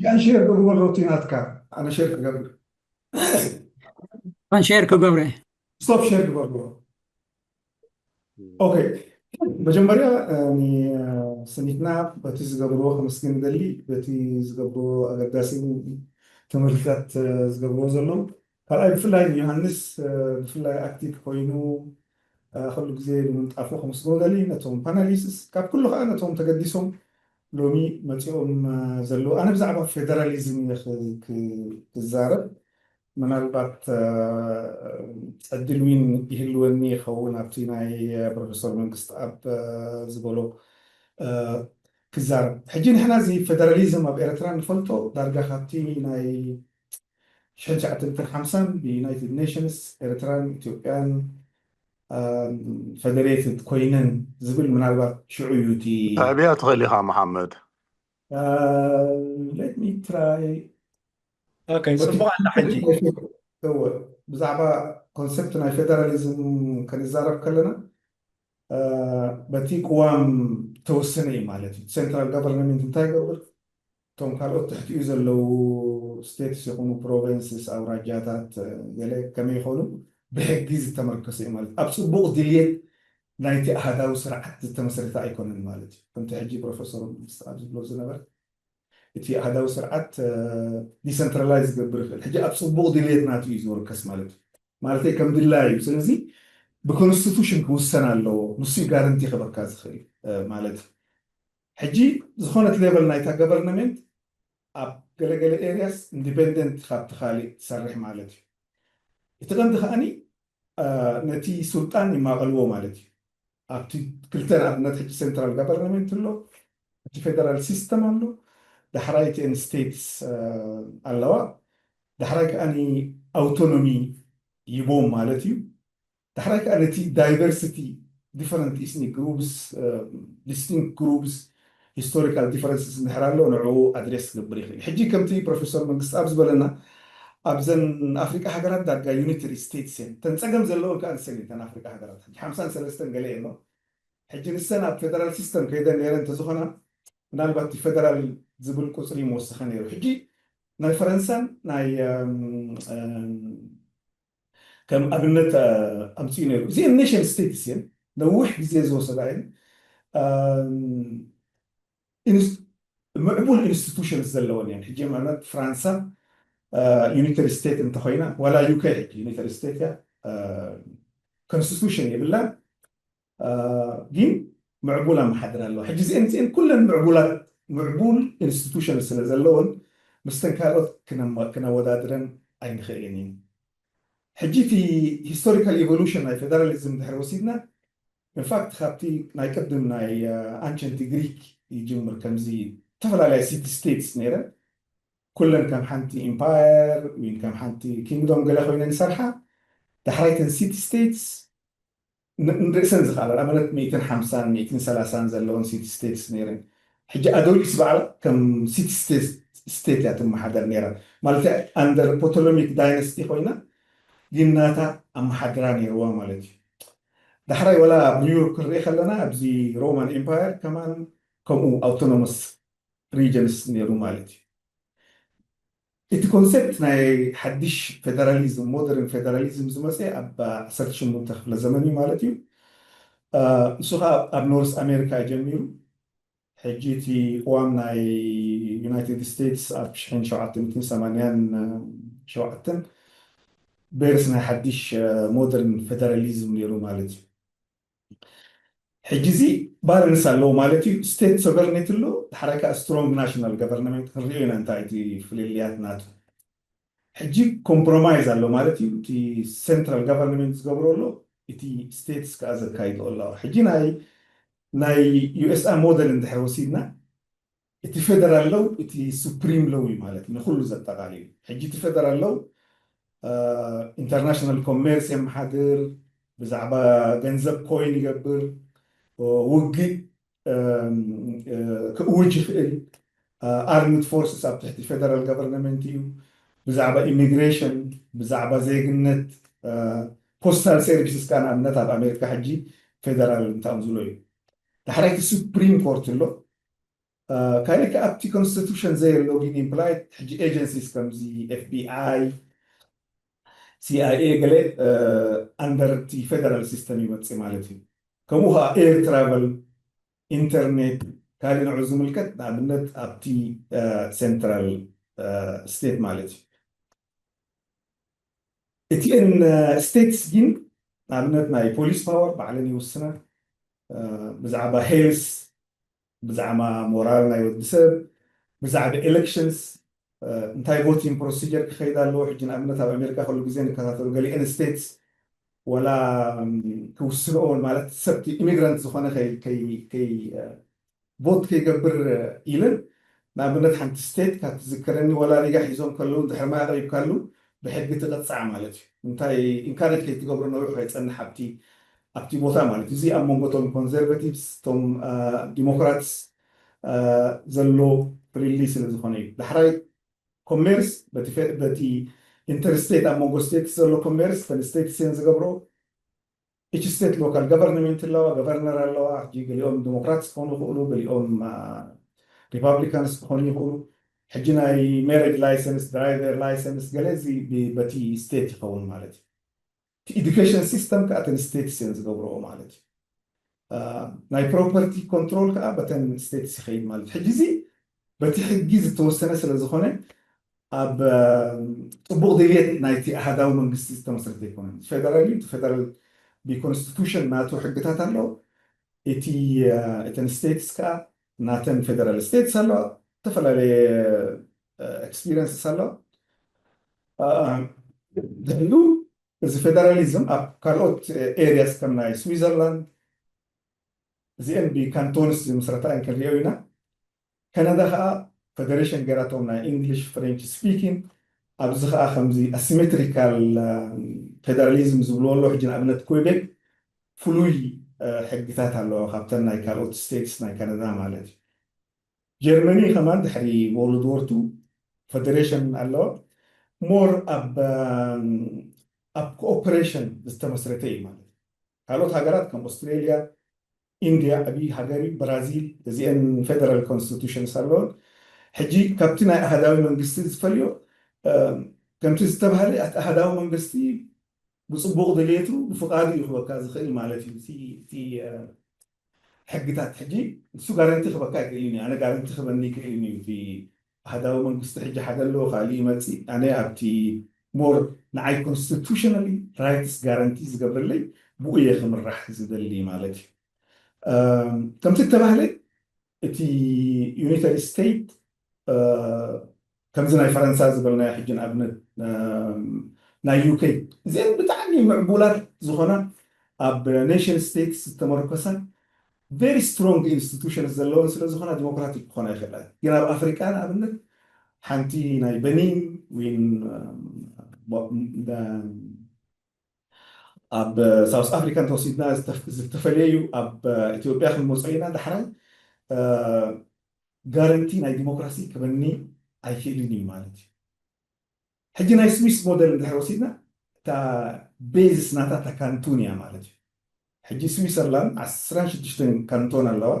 ኣን ሼር ግበሮ፣ እቲ ናትካ። ኣነ ሼር ክገብር። ኣን ሼር ክገብረ። ስቶፕ ሼር ግበርዎ። ኦኬ፣ መጀመርያ ስኒትና በቲ ዝገብርዎ ከመስግን ደሊ፣ በቲ ዝገብርዎ ኣገዳሲ ትምህርትታት ዝገብርዎ ዘለዉ። ካልኣይ ብፍላይ ንዮሃንስ ብፍላይ ኣክቲቭ ኮይኑ ኩሉ ግዜ ብምንጣፉ ከመስግኖ ደሊ፣ ነቶም ፓናሊስትስ፣ ካብ ኩሉ ከዓ ነቶም ተገዲሶም ሎሚ መፂኦም ዘለዉ። ኣነ ብዛዕባ ፌደራሊዝም እየ ክዛረብ። ምናልባት ዕድል ዊን ይህልወኒ ይኸውን ኣብቲ ናይ ፕሮፌሰር መንግስት ኣብ ዝበሎ ክዛረብ። ሕጂ ንሕና እዚ ፌደራሊዝም ኣብ ኤርትራ ንፈልጦ ዳርጋ ካብቲ ናይ ሽሕን ትሽዓተ ሚእትን ሓምሳን ብዩናይትድ ኔሽንስ ኤርትራን ኢትዮጵያን ፌደሬትድ ኮይነን ዝብል ምናልባት ሽዑ እዩ እቲ ተዕብያ ትኽእል ኢኻ መሓመድ። Let me try. ኦኬ፣ ጽቡቕ ኣላ ሕጂ። እወ፣ ብዛዕባ ኮንሰፕት ናይ ፌደራሊዝም ክንዛረብ ከለና በቲ ቅዋም ተወሰነ እዩ ማለት እዩ። ሴንትራል ጋቨርንመንት እንታይ ይገብር፣ እቶም ካልኦት ትሕቲኡ ዘለዉ ስቴትስ ይኹኑ ፕሮቨንስስ፣ ኣውራጃታት ገለ ከመይ ይኾኑ ብሕጊ ዝተመርከሰ እዩ ማለት እዩ። ኣብ ጽቡቕ ድልየት ናይቲ ኣሃዳዊ ስርዓት ዝተመስረተ ኣይኮነን ማለት እዩ። ከምቲ ሕጂ ፕሮፌሰር ኣብ ዝብሎ ዝነበረ እቲ ኣሃዳዊ ስርዓት ዲሰንትራላይዝ ዝገብር ይኽእል። ሕጂ ኣብ ጽቡቕ ድልየት ናቱ እዩ ዝወርከስ ማለት እዩ። ማለተይ ከም ድላይ እዩ። ስለዚ ብኮንስቲቱሽን ክውሰን ኣለዎ። ንሱ እዩ ጋረንቲ ክበካ ዝኽእል ማለት እዩ። ሕጂ ዝኾነት ሌቨል ናይታ ገቨርንመንት ኣብ ገለገለ ኤሪያስ ኢንዲፔንደንት ካብቲ ካሊእ ትሰርሕ ማለት እዩ። እቲ ቀንዲ ከዓኒ ነቲ ስልጣን ይማቐልዎ ማለት እዩ። ኣብቲ ክልተ ንኣብነት ሕጂ ሴንትራል ጋቨርንመንት ኣሎ፣ እቲ ፌደራል ሲስተም ኣሎ፣ ዳሕራይ እቲአን ስቴትስ ኣለዋ። ዳሕራይ ከዓኒ ኣውቶኖሚ ይቦም ማለት እዩ። ዳሕራይ ከዓ ነቲ ዳይቨርሲቲ ዲፈረንት ኢስኒክ ግሩፕስ ዲስቲንክት ግሩፕስ ሂስቶሪካል ዲፈረንስስ እንድሕር ኣሎ ንዕኡ ኣድሬስ ክገብር ይኽእል። ሕጂ ከምቲ ፕሮፌሰር መንግስት ኣብ ዝበለና ኣብዘን ኣፍሪቃ ሃገራት ዳርጋ ዩኒተሪ ስቴትስ እየን። ተን ጸገም ዘለውን ከዓ ንሰን እየን፣ ተን ኣፍሪቃ ሃገራት። ሕጂ ሓምሳን ሰለስተን ገለ እየን። ሕጂ ንሰን ኣብ ፌደራል ሲስተም ከይደን ነይረን እንተዝኾና ምናልባት እቲ ፌደራል ዝብል ቁፅሪ ምወሰኸ ነይሩ። ሕጂ ናይ ፈረንሳን ናይ ከም ኣብነት ኣምፅኡ ነይሩ። እዚአን ኔሽን ስቴትስ እየን፣ ነዊሕ ግዜ ዝወሰዳ እየን፣ ምዕቡል ኢንስቲቱሽንስ ዘለወን እየን። ሕጂ ማለት ፍራንሳ ዩኒተሪ ስቴት እንተኮይና፣ ዋላ ዩኬ ሕጂ ዩኒተሪ ስቴት እያ፣ ኮንስቲቱሽን የብላን፣ ግን ምዕቡል ኣመሓድራ ኣለዋ። ሕጂ እዚአን እዚአን ኩለን ምዕቡላት፣ ምዕቡል ኢንስቲቱሽን ስለ ዘለወን ምስተን ካልኦት ክነወዳድረን ኣይንኽእልን እዩ። ሕጂ እቲ ሂስቶሪካል ኢቮሉሽን ናይ ፌደራሊዝም ድሕሪ ወሲድና፣ ኢንፋክት ካብቲ ናይ ቅድም ናይ ኣንሸንት ግሪክ ይጅምር። ከምዚ ዝተፈላለያ ሲቲ ስቴትስ ነይረን፣ ኩለን ከም ሓንቲ ኢምፓየር ወይ ከም ሓንቲ ኪንግዶም ገለ ኮይነን ይሰርሓ። ዳሕራይተን ሲቲ ስቴትስ ንርእሰን ዝኽኣላ፣ ንኣብነት ሚእትን ሓምሳን ሚእትን ሰላሳን ዘለወን ሲቲ ስቴትስ ነይረን። ሕጂ ኣዶሊስ ባዕላ ከም ሲቲ ስቴት እያ ትመሓደር ነይራ። ማለት ኣንደር ፖቶሎሚክ ዳይነስቲ ኮይና ግን ናታ ኣመሓድራ ነይርዋ ማለት እዩ። ዳሕራይ ወላ ኣብ ዩሮፕ ክንርኢ ከለና ኣብዚ ሮማን ኤምፓየር ከማን ከምኡ ኣውቶኖመስ ሪጀንስ ነይሩ ማለት እዩ። እቲ ኮንሴፕት ናይ ሓድሽ ፌደራሊዝም፣ ሞደርን ፌደራሊዝም ዝመፀ ኣብ ዓሰርተ ሸሞንተ ክፍለ ዘመን እዩ ማለት እዩ። ንሱ ከዓ ኣብ ኖርስ ኣሜሪካ እዩ ጀሚሩ። ሕጂ እቲ ቅዋም ናይ ዩናይትድ ስቴትስ ኣብ ሽሕን ሸውዓተ ሚእትን ሰማንያን ሸውዓተን ቤርስ ናይ ሓድሽ ሞደርን ፌደራሊዝም ነይሩ ማለት እዩ። ሕጂ እዚ ባላንስ ኣለዎ ማለት እዩ። ስቴት ሶቨርኒቲ ኣሎ፣ ድሓራይ ከዓ ስትሮንግ ናሽናል ገቨርንመንት ክንሪኦ ኢና እንታይ እቲ ፍልልያት ናቱ። ሕጂ ኮምፕሮማይዝ ኣሎ ማለት እዩ። እቲ ሴንትራል ገቨርንመንት ዝገብሮ ኣሎ፣ እቲ ስቴትስ ከዓ ዘካይዶ ኣለዋ። ሕጂ ናይ ናይ ዩ ኤስ አ ሞደል እንድሕር ወሲድና እቲ ፌደራል ለው እቲ ሱፕሪም ለው እዩ ማለት እዩ፣ ንኩሉ ዘጠቃልል እዩ። ሕጂ እቲ ፌደራል ለው ኢንተርናሽናል ኮሜርስ የመሓድር፣ ብዛዕባ ገንዘብ ኮይን ይገብር፣ ውግእ ክእውጅ ይኽእል። ኣርምድ ፎርስስ ኣብ ትሕቲ ፌደራል ገቨርንመንት እዩ። ብዛዕባ ኢሚግሬሽን፣ ብዛዕባ ዜግነት፣ ፖስታል ሰርቪስስ ከዓ ንኣብነት ኣብ ኣሜሪካ ሕጂ ፌደራል እንታምዝሎ እዩ። ዳሕራይቲ ሱፕሪም ኮርት ኣሎ። ካልእ ከ ኣብቲ ኮንስቲቱሽን ዘየሎ ግን ኢምፕላይድ ሕጂ ኤጀንሲስ ከምዚ ኤፍቢኣይ፣ ሲኣይኤ ገለ ኣንደር እቲ ፌደራል ሲስተም ይመፅእ ማለት እዩ። ከምኡ ከዓ ኤር ትራቨል፣ ኢንተርኔት፣ ካልእ ንዑ ዝምልከት ንኣብነት ኣብቲ ሴንትራል ስቴት ማለት እዩ። እቲኤን ስቴትስ ግን ንኣብነት ናይ ፖሊስ ፓወር ባዕለን ይውስና፣ ብዛዕባ ሄልስ፣ ብዛዕባ ሞራል ናይ ወዲ ሰብ፣ ብዛዕባ ኤሌክሽንስ እንታይ ቮቲንግ ፕሮሲጀር ክኸይድ ኣለዎ። ሕጂ ንኣብነት ኣብ ኣሜሪካ ኩሉ ግዜ ንከታተሉ ገሊአን ስቴትስ ወላ ክውስንኦ ማለት ሰብቲ ኢሚግራንት ዝኾነ ቮት ከይገብር ኢለን ንኣብነት ሓንቲ ስቴት ካብ ትዝከረኒ ወላ ሪጋ ሒዞም ከለዉ ድሕሪ ማይ ኣቕሪብካሉ ብሕጊ ትቐፃዕ ማለት እዩ። እንታይ ኢንካሬጅ ከይትገብሮ ነዊሕ ከይፀንሕ ኣብቲ ኣብቲ ቦታ ማለት እዩ። እዚ ኣብ መንጎ ቶም ኮንዘርቫቲቭስ ቶም ዲሞክራትስ ዘሎ ፍልልይ ስለ ዝኾነ እዩ። ዳሕራይ ኮሜርስ በቲ ኢንተርስቴት ኣብ መንጎ ስቴትስ ዘሎ ኮሜርስ ተን ስቴትስ እየን ዝገብሮ። ኢች ስቴት ሎካል ገቨርንመንት ኣለዋ፣ ገቨርነር ኣለዋ። ሕጂ ገሊኦም ዲሞክራትስ ክኾኑ ይኽእሉ፣ ገሊኦም ሪፓብሊካንስ ክኾኑ ይኽእሉ። ሕጂ ናይ ሜሬጅ ላይሰንስ፣ ድራይቨር ላይሰንስ ገለ እዚ በቲ ስቴት ይኸውን ማለት እዩ። እቲ ኢዱኬሽን ሲስተም ከዓ ተን ስቴትስ እየን ዝገብርኦ ማለት እዩ። ናይ ፕሮፐርቲ ኮንትሮል ከዓ በተን ስቴትስ ይኸይድ ማለት እዩ። ሕጂ እዚ በቲ ሕጊ ዝተወሰነ ስለ ዝኾነ ኣብ ፅቡቕ ድልየት ናይቲ ኣሃዳዊ መንግስቲ ዝተመስረተ ኣይኮነን። ፌደራል እዩ፣ ፌደራል ብኮንስቲቱሽን ናቱ ሕግታት ኣለዎ። እቲ እተን ስቴትስ ከዓ ናተን ፌደራል ስቴትስ ኣለዋ፣ ዝተፈላለየ ኤክስፒሪንስስ ኣለዋ። ድሕሪኡ እዚ ፌደራሊዝም ኣብ ካልኦት ኤሪያስ ከም ናይ ስዊዘርላንድ እዚአን ብካንቶንስ ዝምስረታ እየን ክንሪኦ ኢና። ካናዳ ከዓ ፌደሬሽን ገይራቶም ናይ ኢንግሊሽ ፍሬንች ስፒኪንግ። ኣብዚ ከዓ ከምዚ ኣሲሜትሪካል ፌደራሊዝም ዝብልዎ ኣሎ። ሕጂ ንኣብነት ኩዌቤክ ፍሉይ ሕግታት ኣለዎ ካብተን ናይ ካልኦት ስቴትስ ናይ ካናዳ ማለት እዩ። ጀርመኒ ከማን ድሕሪ ወርልድ ዎር ቱ ፌደሬሽን ኣለዎ። ሞር ኣብ ኣብ ኮኦፐሬሽን ዝተመስረተ እዩ ማለት እዩ። ካልኦት ሃገራት ከም ኦስትሬሊያ፣ ኢንዲያ ዓብዪ ሃገር እዩ፣ ብራዚል፣ እዚአን ፌደራል ኮንስቲቱሽንስ ኣለዎን። ሕጂ ካብቲ ናይ ኣሃዳዊ መንግስቲ ዝፈልዮ ከምቲ ዝተባሃለ ኣቲ ኣሃዳዊ መንግስቲ ብፅቡቕ ድልየቱ ብፍቓዱ እዩ ክበካ ዝኽእል ማለት እዩ። እቲ ሕግታት ሕጂ ንሱ ጋረንቲ ክበካ ይክእል እዩ። ኣነ ጋረንቲ ክበኒ ይክእል እዩ። እቲ ኣሃዳዊ መንግስቲ ሕጂ ሓደ ኣለዎ፣ ካልእ ይመፅእ። ኣነ ኣብቲ ሞር ንዓይ ኮንስቲቱሽናሊ ራይትስ ጋረንቲ ዝገብረለይ ብኡ እየ ክምራሕ ዝደሊ ማለት እዩ። ከምቲ እተባህለ እቲ ዩኒተሪ ስቴት ከምዚ ናይ ፈረንሳ ዝበልናዮ ሕጂ ንኣብነት ናይ ዩኬ እዚአን ብጣዕሚ ምዕቡላት ዝኾና ኣብ ኔሽን ስቴትስ ዝተመርኮሳ ቨሪ ስትሮንግ ኢንስቲቱሽንስ ዘለወን ስለ ዝኾና ዲሞክራቲክ ክኾና ይኽእላ። ግን ኣብ ኣፍሪቃ ንኣብነት ሓንቲ ናይ በኒን ወይን ኣብ ሳውስ ኣፍሪካ እንተወሲድና ዝተፈለየ እዩ። ኣብ ኢትዮጵያ ክንመፅኦ ኢና ዳሕራይ ጋረንቲ ናይ ዲሞክራሲ ክበኒ ኣይክእልን እዩ ማለት እዩ። ሕጂ ናይ ስዊስ ሞደል እንድሕር ወሲድና እታ ቤዝስ ናታ እታ ካንቱን እያ ማለት እዩ። ሕጂ ስዊሰርላንድ ዓስራን ሽዱሽተን ካንቶን ኣለዋ።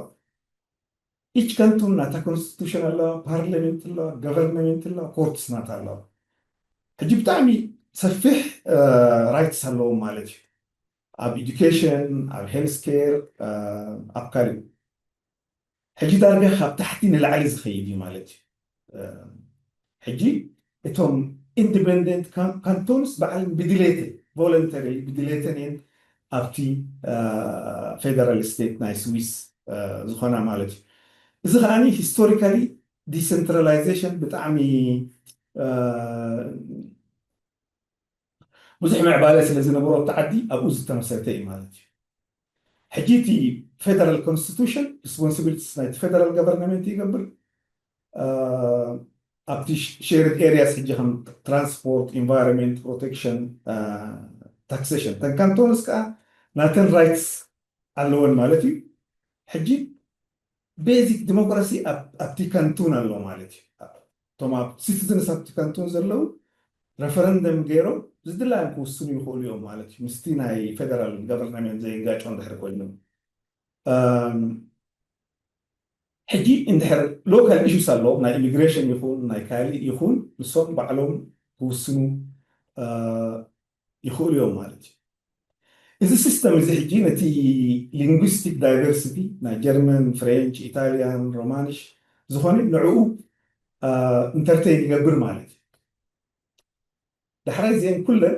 ኢች ካንቱን ናታ ኮንስቲቱሽን ኣለዋ፣ ፓርላሜንት ኣለዋ፣ ገቨርንመንት ኣለዋ፣ ኮርትስ ናታ ኣለዋ። ሕጂ ብጣዕሚ ሰፊሕ ራይትስ ኣለዎም ማለት እዩ። ኣብ ኢዱኬሽን፣ ኣብ ሄልስ ኬር፣ ኣብ ካልእ ሕጂ ዳርጋ ካብ ታሕቲ ንላዕሊ ዝኸይድ እዩ ማለት እዩ። ሕጂ እቶም ኢንዲፐንደንት ካንቶንስ ባዕለን ብድሌተን ቮለንተሪ ብድሌተን እየን ኣብቲ federal state ናይ ስዊስ ዝኾና ማለት እዩ። እዚ ከዓኒ historically decentralization ብጣዕሚ ብዙሕ ምዕባለ ስለ ዝነበሮ እቲ ዓዲ ኣብኡ ዝተመሰረተ እዩ ማለት እዩ። ሕጂ እቲ federal constitution responsibilities ናይቲ federal government ይገብር። ኣብቲ shared areas ሕጂ ከም transport፣ environment protection፣ taxation፣ እተን ካንቶንስ ከዓ ናተን rights ኣለወን ማለት እዩ። ሕጂ basic democracy ኣብቲ ካንቱን ኣሎ ማለት እዩ። እቶም ኣብ citizens ኣብቲ ካንቱን ዘለዉ referendum ገይሮም ዝድላዮም ክውስኑ ይኽእሉ እዮም ማለት እዩ፣ ምስቲ ናይ federal government ዘይጋጮ እንድሕር ኮይኖም። ሕጂ እንድሕር local issues ኣሎ፣ ናይ immigration ይኹን ናይ ካልእ ይኹን፣ ንሶም ባዕሎም ክውስኑ ይኽእሉ እዮም ማለት እዩ። እዚ system እዚ ሕጂ ነቲ linguistic diversity ናይ ጀርመን፣ ፍሬንች፣ ኢታልያን፣ ሮማንሽ ዝኾነ ንዕኡ entertain ይገብር ማለት እዩ። ዳሕራይ እዚአን ኩለን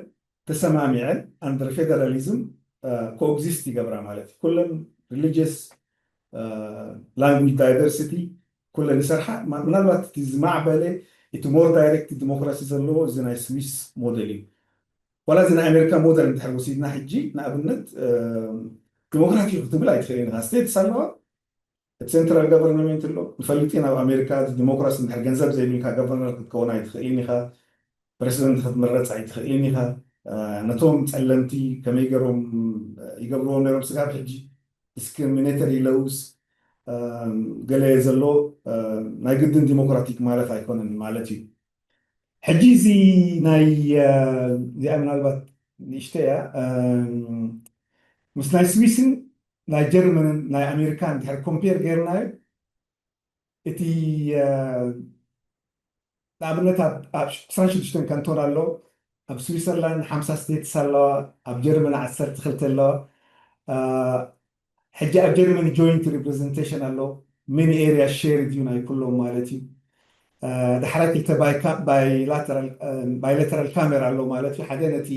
ተሰማሚዐን under federalism coexist ይገብራ ማለት እዩ። ኩለን religious፣ language diversity ኩለን ይሰርሓ። ምናልባት እቲ ዝማዕበለ፣ እቲ more direct democracy ዘለዎ እዚ ናይ ስዊስ ሞዴል እዩ። ዋላ እዚ ናይ ኣሜሪካ ሞዴል እንድሕር ወሲድና ሕጂ ንኣብነት ዲሞክራቲክ ክትብል ኣይትኽእልን ኢኻ። ስቴትስ ኣለዋ፣ እቲ central government ኣሎ። ንፈልጥ ኢና ኣብ ኣሜሪካ ዲሞክራሲ እንድሕር ገንዘብ ዘይብልካ governor ክትከውን ኣይትኽእልን ኢኻ፣ ፕረሲደንት ክትምረፅ ኣይትኽእልን ኢኻ። ነቶም ፀለምቲ ከመይ ገሮም ይገብርዎም ነሮም ስጋብ ሕጂ discriminatory laws ገለ ዘሎ ናይ ግድን ዲሞክራቲክ ማለት ኣይኮነን ማለት እዩ። ሕጂ እዚ ናይ እዚኣ ምናልባት ንእሽተያ ምስ ናይ ስዊስን ናይ ጀርመንን ናይ ኣሜሪካን ድሕር ኮምፔር ገይርናዮ እቲ ንኣብነት ኣብ ዕስራን ሽዱሽተን ካንቶን ኣሎ፣ ኣብ ስዊሰርላንድ ሓምሳ ስቴትስ ኣለዋ፣ ኣብ ጀርመን ዓሰርተ ክልተ ኣለዋ። ሕጂ ኣብ ጀርመን joint representation ኣሎ፣ many areas shared እዩ ናይ ኩሎም ማለት እዩ። ዳሕራይ ክልተ bilateral camera ኣሎ ማለት እዩ። ሓደ ነቲ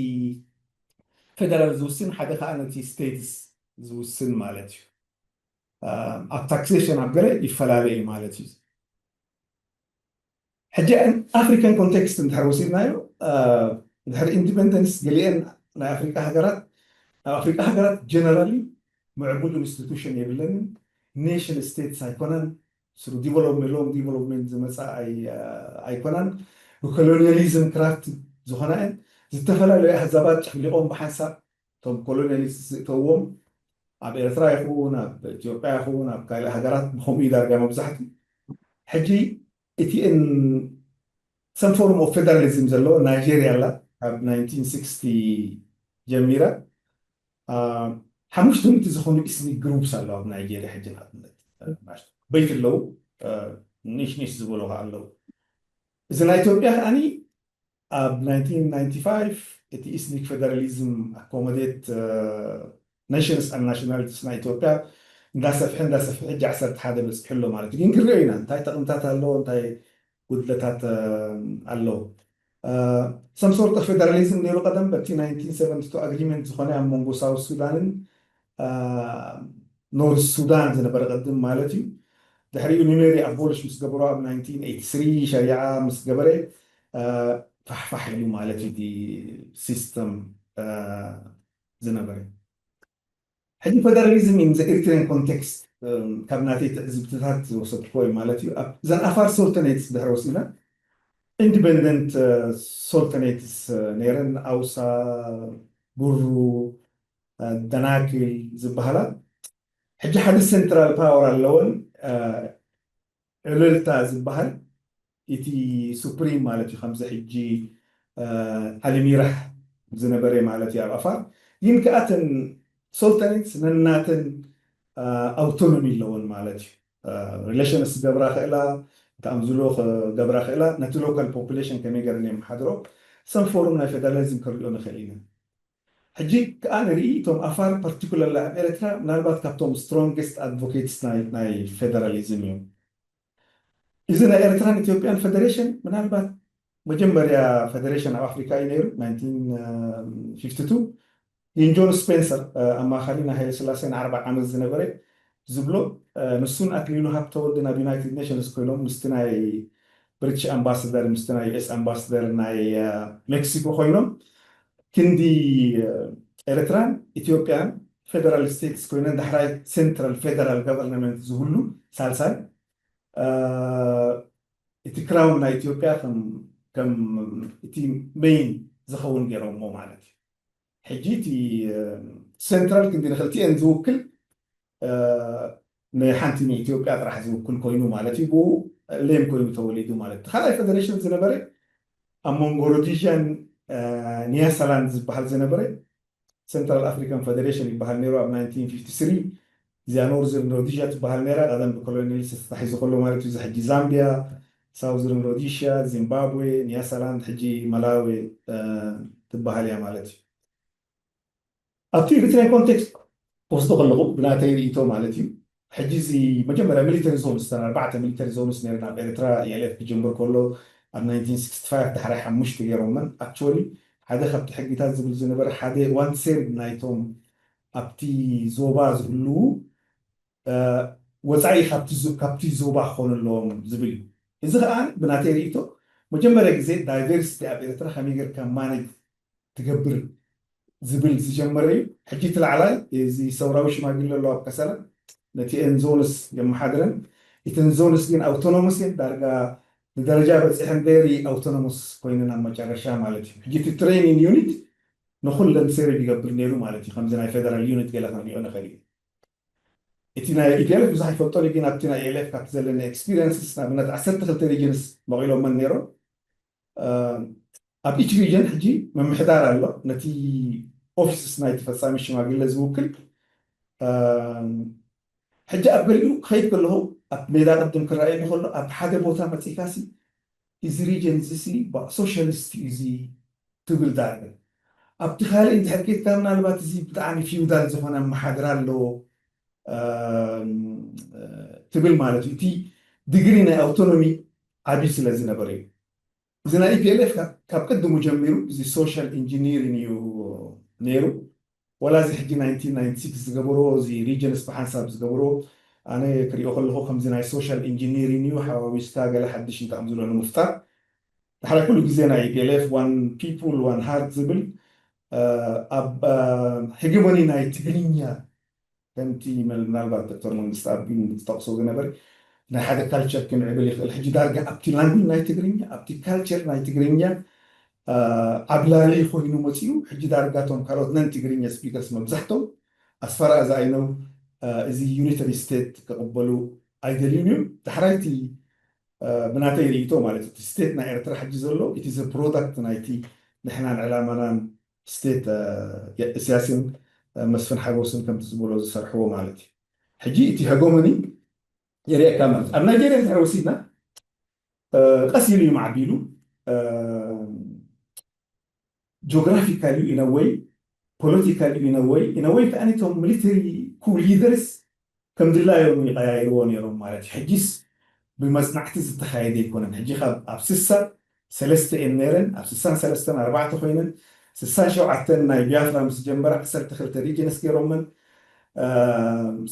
ፌደራል ዝውስን፣ ሓደ ከዓ ነቲ ስቴትስ ዝውስን ማለት እዩ። ኣብ ታክሴሽን ኣብ ገለ ይፈላለ እዩ ማለት እዩ። ሕጂ ኣፍሪካን ኮንቴክስት እንድሕር ወሲድናዮ፣ ድሕሪ ኢንዲፐንደንስ ገሊአን ናይ ኣፍሪካ ሃገራት፣ ኣብ ኣፍሪካ ሃገራት ጀነራሊ ምዕቡል ኢንስቲቱሽን የብለንን፣ ኔሽን ስቴትስ ኣይኮነን፣ ስሩ ዲቨሎፕመንት ሎም ዲቨሎፕመንት ዝመፃ ኣይኮነን፣ ብኮሎኒያሊዝም ክራፍት ዝኾና እየን። ዝተፈላለዩ ኣህዛባት ጨፍሊቆም ብሓንሳብ እቶም ኮሎኒያሊስት ዝእተዎም ኣብ ኤርትራ ይኹን ኣብ ኢትዮጵያ ይኹን ኣብ ካልእ ሃገራት ብኸምኡ እዩ ዳርጋ መብዛሕትኡ። ሕጂ እቲእን some form of federalism ዘለዎ ናይጄርያ ኣላ፣ ካብ ናይንቲን ሲክስቲ ጀሚራ ሓሙሽተ ሚእቲ ዝኾኑ ኢስኒክ ግሩፕስ ኣለዋ ኣብ ናይጄርያ። ሕጂ ንኣብነት በይት ኣለዉ፣ ኒሽ ኒሽ ዝበሉ ከዓ ኣለዉ። እዚ ናይ ኢትዮጵያ ከዓኒ ኣብ ናይንቲን ናይንቲ ፋይቭ እቲ ኢስኒክ ፌደራሊዝም ኣኮሞዴት ኔሽንስ ኣን ናሽናሊቲስ ናይ ኢትዮጵያ እንዳሰፍሐ እንዳሰፍሐ ሕጂ ዓሰርተ ሓደ በፂሑ ኣሎ ማለት እዩ። ግን ክንሪኦ ኢና እንታይ ጠቕምታት ኣለዎ እንታይ ጉድለታት ኣለዎ። some sort of federalism ነይሩ ቀደም በቲ ናይንቲን ሰቨንቲ ቱ ኣግሪመንት ዝኾነ ኣብ መንጎ ሳውት ሱዳንን ኖርዝ ሱዳን ዝነበረ ቅድም ማለት እዩ። ድሕሪኡ ኑሜሪ ኣቦሊሽ ምስ ገበሮ ኣብ ናይንቲን ኤይቲ ስሪ ሸሪዓ ምስ ገበረ ፋሕፋሕ ኢሉ ማለት እዩ እቲ ሲስተም ዝነበረ። ሕጂ ፌደራሊዝም ኢን ዘ ኤሪትሪያን ኮንቴክስት ካብ ናተይ ትዕዝብትታት ዝወሰድክዎ እዩ ማለት እዩ። እዘን ኣፋር ሶልተኔትስ ድሕሪ ወሲና ኢንዲፐንደንት ሶልተኔትስ ነይረን፣ ኣውሳ፣ ጉሩ፣ ደናክል ዝበሃላ። ሕጂ ሓደ ሴንትራል ፓወር ኣለወን፣ ዕልልታ ዝበሃል እቲ ሱፕሪም ማለት እዩ። ከምዚ ሕጂ ዓሊሚራሕ ዝነበረ ማለት እዩ ኣብ ኣፋር። ግን ከኣተን ሶልተኔትስ ነናተን ኣውቶኖሚ ኣለወን ማለት እዩ። ሪሌሽንስ ገብራ ክእላ፣ ተኣምዝሎ ገብራ ክእላ፣ ነቲ ሎካል ፖፑሌሽን ከመይ ገርኒ የመሓድሮ፣ ሰም ፎርም ናይ ፌደራሊዝም ከሪኦ ንኽእል ኢና። ሕጂ ከዓ ንርኢ፣ እቶም ኣፋር ፓርቲኩላርሊ ኣብ ኤርትራ ምናልባት ካብቶም ስትሮንግስት ኣድቮኬትስ ናይ ፌደራሊዝም እዮም። እዚ ናይ ኤርትራን ኢትዮጵያን ፌደሬሽን ምናልባት መጀመርያ ፌደሬሽን ኣብ ኣፍሪካ እዩ ነይሩ፣ ናይንቲን ፊፍቲ ቱ። ግን ጆን ስፔንሰር ኣማኻሪ ናይ ሃይለ ስላሴ ንኣርባዓ ዓመት ዝነበረ ዝብሎ፣ ንሱን ኣክሊሉ ሃብተወልድ ናብ ዩናይትድ ኔሽንስ ኮይኖም ምስቲ ናይ ብሪቲሽ ኣምባሳደር ምስቲ ናይ ዩኤስ ኣምባሳደር ናይ ሜክሲኮ ኮይኖም ክንዲ ኤርትራን ኢትዮጵያን ፌደራል ስቴትስ ኮይነን ዳሕራይ ሴንትራል ፌደራል ጋቨርንመንት ዝህሉ ሳልሳይ እቲ ክራውን ናይ ኢትዮጵያ ከም እቲ ሜይን ዝኸውን ገይሮሞ ማለት እዩ። ሕጂ እቲ ሴንትራል ክንዲ ንክልቲኤን ዝውክል ንሓንቲ ንኢትዮጵያ ጥራሕ ዝውክል ኮይኑ ማለት እዩ። ብኡ ሌም ኮይኑ ተወሊዱ ማለት እቲ ካልኣይ ፌደሬሽን ዝነበረ ኣብ መንጎ ሮዲዥያን ኒያሳላንድ ዝበሃል ዝነበረ ሴንትራል ኣፍሪካን ፌደሬሽን ይበሃል ነይሩ ኣብ ናይንቲን ፊፍቲ ስሪ። እዚኣ ኖርዘርን ሮዲዥያ ትበሃል ነይራ ቀደም ብኮሎኒያሊስት ተታሒዙ ከሎ ማለት እዩ። እዚ ሕጂ ዛምቢያ፣ ሳውዘርን ሮዲሽያ፣ ዚምባብዌ፣ ኒያሳላንድ፣ ሕጂ መላዌ ትበሃል እያ ማለት እዩ። ኣብቲ ኤሪትራን ኮንቴክስት ክወስዶ ከለኹ ብናተይ ርእይቶ ማለት እዩ። ሕጂ እዚ መጀመርያ ሚሊተሪ ዞንስ እተን ኣርባዕተ ሚሊተሪ ዞንስ ነይረን ኣብ ኤርትራ ኢኤልኤፍ ክጅምር ከሎ ኣብ ናይንቲን ሲክስቲ ፋይቭ ዳሕራይ ሓሙሽተ ገይሮመን። ኣክቹዋሊ ሓደ ካብቲ ሕጊታት ዝብል ዝነበረ ሓደ ዋን ሰርድ ናይቶም ኣብቲ ዞባ ዝህልዉ ወፃኢ ካብቲ ዞ- ካብቲ ዞባ ክኾኑ ኣለዎም ዝብል እዩ። እዚ ከዓ ብናተይ ርእይቶ መጀመርያ ግዜ ዳይቨርሲቲ ኣብ ኤርትራ ከመይ ጌርካ ማኔጅ ትገብር ዝብል ዝጀመረ እዩ። ሕጂ እቲ ላዕላይ እዚ ሰውራዊ ሽማግለ ኣሎ ኣብ ከሰላ ነቲ ኤን ዞንስ የመሓድረን። እተን ዞንስ ግን ኣውቶኖመስ እየን ዳርጋ ንደረጃ በፂሐን ቬሪ ኣውቶኖመስ ኮይነን ኣብ መጨረሻ ማለት እዩ። ሕጂ እቲ ትሬኒንግ ዩኒት ንኩለን ሴርቭ ይገብር ነይሩ ማለት እዩ። ከምዚ ናይ ፌደራል ዩኒት ገለ ክንሪኦ ንኽእል እዩ። እቲ ናይ ኢፒኤልኤፍ ብዙሕ ይፈልጦ ግን ኣብቲ ናይ ኤልኤፍ ካብቲ ዘለኒ ኤክስፒሪየንስስ ንኣብነት ዓሰርተ ክልተ ሪጅንስ መቒሎመን ነይሮም። ኣብ ኢች ሪጅን ሕጂ ምምሕዳር ኣሎ ነቲ ኦፊስስ ናይቲ ፈፃሚ ሽማግለ ዝውክል። ሕጂ ኣብ ገሊኡ ክኸይድ ከለኹ ኣብ ሜዳ ቅድም ክረኣየኒ ከሎ ኣብ ሓደ ቦታ መፂእካሲ እዚ ሪጅን እዚ ሲ ሶሻሊስት እዩ እዚ ትብል ዳርጋ ኣብቲ ካልእ እንድሕር ኬድካ ምናልባት እዚ ብጣዕሚ ፊውዳል ዝኾነ ኣመሓድራ ኣለዎ ትብል ማለት እዩ። እቲ ዲግሪ ናይ ኣውቶኖሚ ዓብዪ ስለ ዝነበረ እዩ። እዚ ናይ ኢፒኤልኤፍ ካብ ቅድሙ ጀሚሩ እዚ ሶሻል ኢንጂኒሪን እዩ ነይሩ። ወላ እዚ ሕጂ ናይንቲን ናይንቲ ሲክስ ዝገበርዎ እዚ ሪጅንስ ብሓንሳብ ዝገበርዎ ኣነ ክሪኦ ከለኹ ከምዚ ናይ ሶሻል ኢንጂኒሪን እዩ ሓዋዊስካ ገለ ሓድሽ እንታይ ከም ዝሎ ንምፍጣር ዳሕራይ ኩሉ ግዜ ናይ ኢፒኤልኤፍ ዋን ፒፕል ዋን ሃርት ዝብል ኣብ ሄጌሞኒ ናይ ትግርኛ ከምቲ ምናልባት ዶክተር መንግስቲ ኣብ ዝጠቕሶ ዝነበረ ናይ ሓደ ካልቸር ክምዕብል ይኽእል። ሕጂ ዳርጋ ኣብቲ ላንጉጅ ናይ ትግርኛ ኣብቲ ካልቸር ናይ ትግርኛ ዓብላሊ ኮይኑ መፂኡ። ሕጂ ዳርጋ እቶም ካልኦት ነን ትግርኛ ስፒከርስ መብዛሕቶም ኣስፈራ እዛ ኣይነው እዚ ዩኒተሪ ስቴት ክቕበሉ ኣይደልዩን እዮም። ዳሕራይቲ ብናተይ ርእይቶ ማለት እቲ ስቴት ናይ ኤርትራ ሕጂ ዘሎ እቲ ዘ ፕሮዳክት ናይቲ ንሕናን ዕላማናን ስቴት እስያስን መስፍን ሓጎስን ከምቲ ዝበሎ ዝሰርሕዎ ማለት እዩ። ሕጂ እቲ ሄጎመኒ የርእየካ ማለት ኣብ ናይጀርያ እንድሕር ወሲድና ቀስ ኢሉ እዩ ማዕቢሉ ጂኦግራፊካል እዩ ኢነወይ ፖለቲካል እዩ ኢነወይ ኢነወይ ከኣ ነቶም ሚሊተሪ ኩ ሊደርስ ከም ድላዮም ይቀያይርዎ ነይሮም ማለት እዩ። ሕጂስ ብመፅናዕቲ ዝተኻየደ ኣይኮነን። ሕጂ ካብ ኣብ ስሳ ሰለስተ እየን ነይረን ኣብ ስሳን ሰለስተን ኣርባዕተ ኮይነን ስሳን ሸውዓተን ናይ ቢያፍራ ምስ ጀመረ ዓሰርተ ክልተ ሪጅንስ ገይሮመን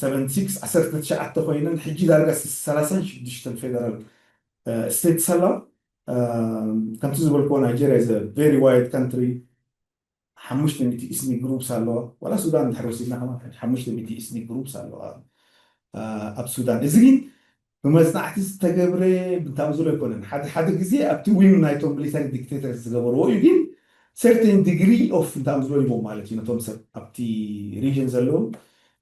ሰቨንቲ ሲክስ ዓሰርተ ትሽዓተ ኮይነን ሕጂ ዳርጋ ሰላሳን ሽዱሽተን ፌደራል ስቴትስ ኣለዋ። ከምቲ ዝበልክዎ ናይጀርያ is a very wide country ሓሙሽተ ሚእቲ ኢስኒክ ግሩፕስ ኣለዋ። ዋላ ሱዳን እንድሕር ወሲድና ከማን ሓሙሽተ ሚእቲ ኢስኒክ ግሩፕስ ኣለዋ ኣብ ሱዳን። እዚ ግን ብመፅናዕቲ ዝተገብረ ብንታምዝሎ ኣይኮነን። ሓደ ሓደ ግዜ ኣብቲ ዊም ናይቶም ሚሊታሪ ዲክቴተርስ ዝገበርዎ እዩ። ግን ሰርቴን ዲግሪ ኦፍ እንታምዝሎ ይቦም ማለት እዩ ነቶም ሰብ ኣብቲ ሪጅን ዘለዉ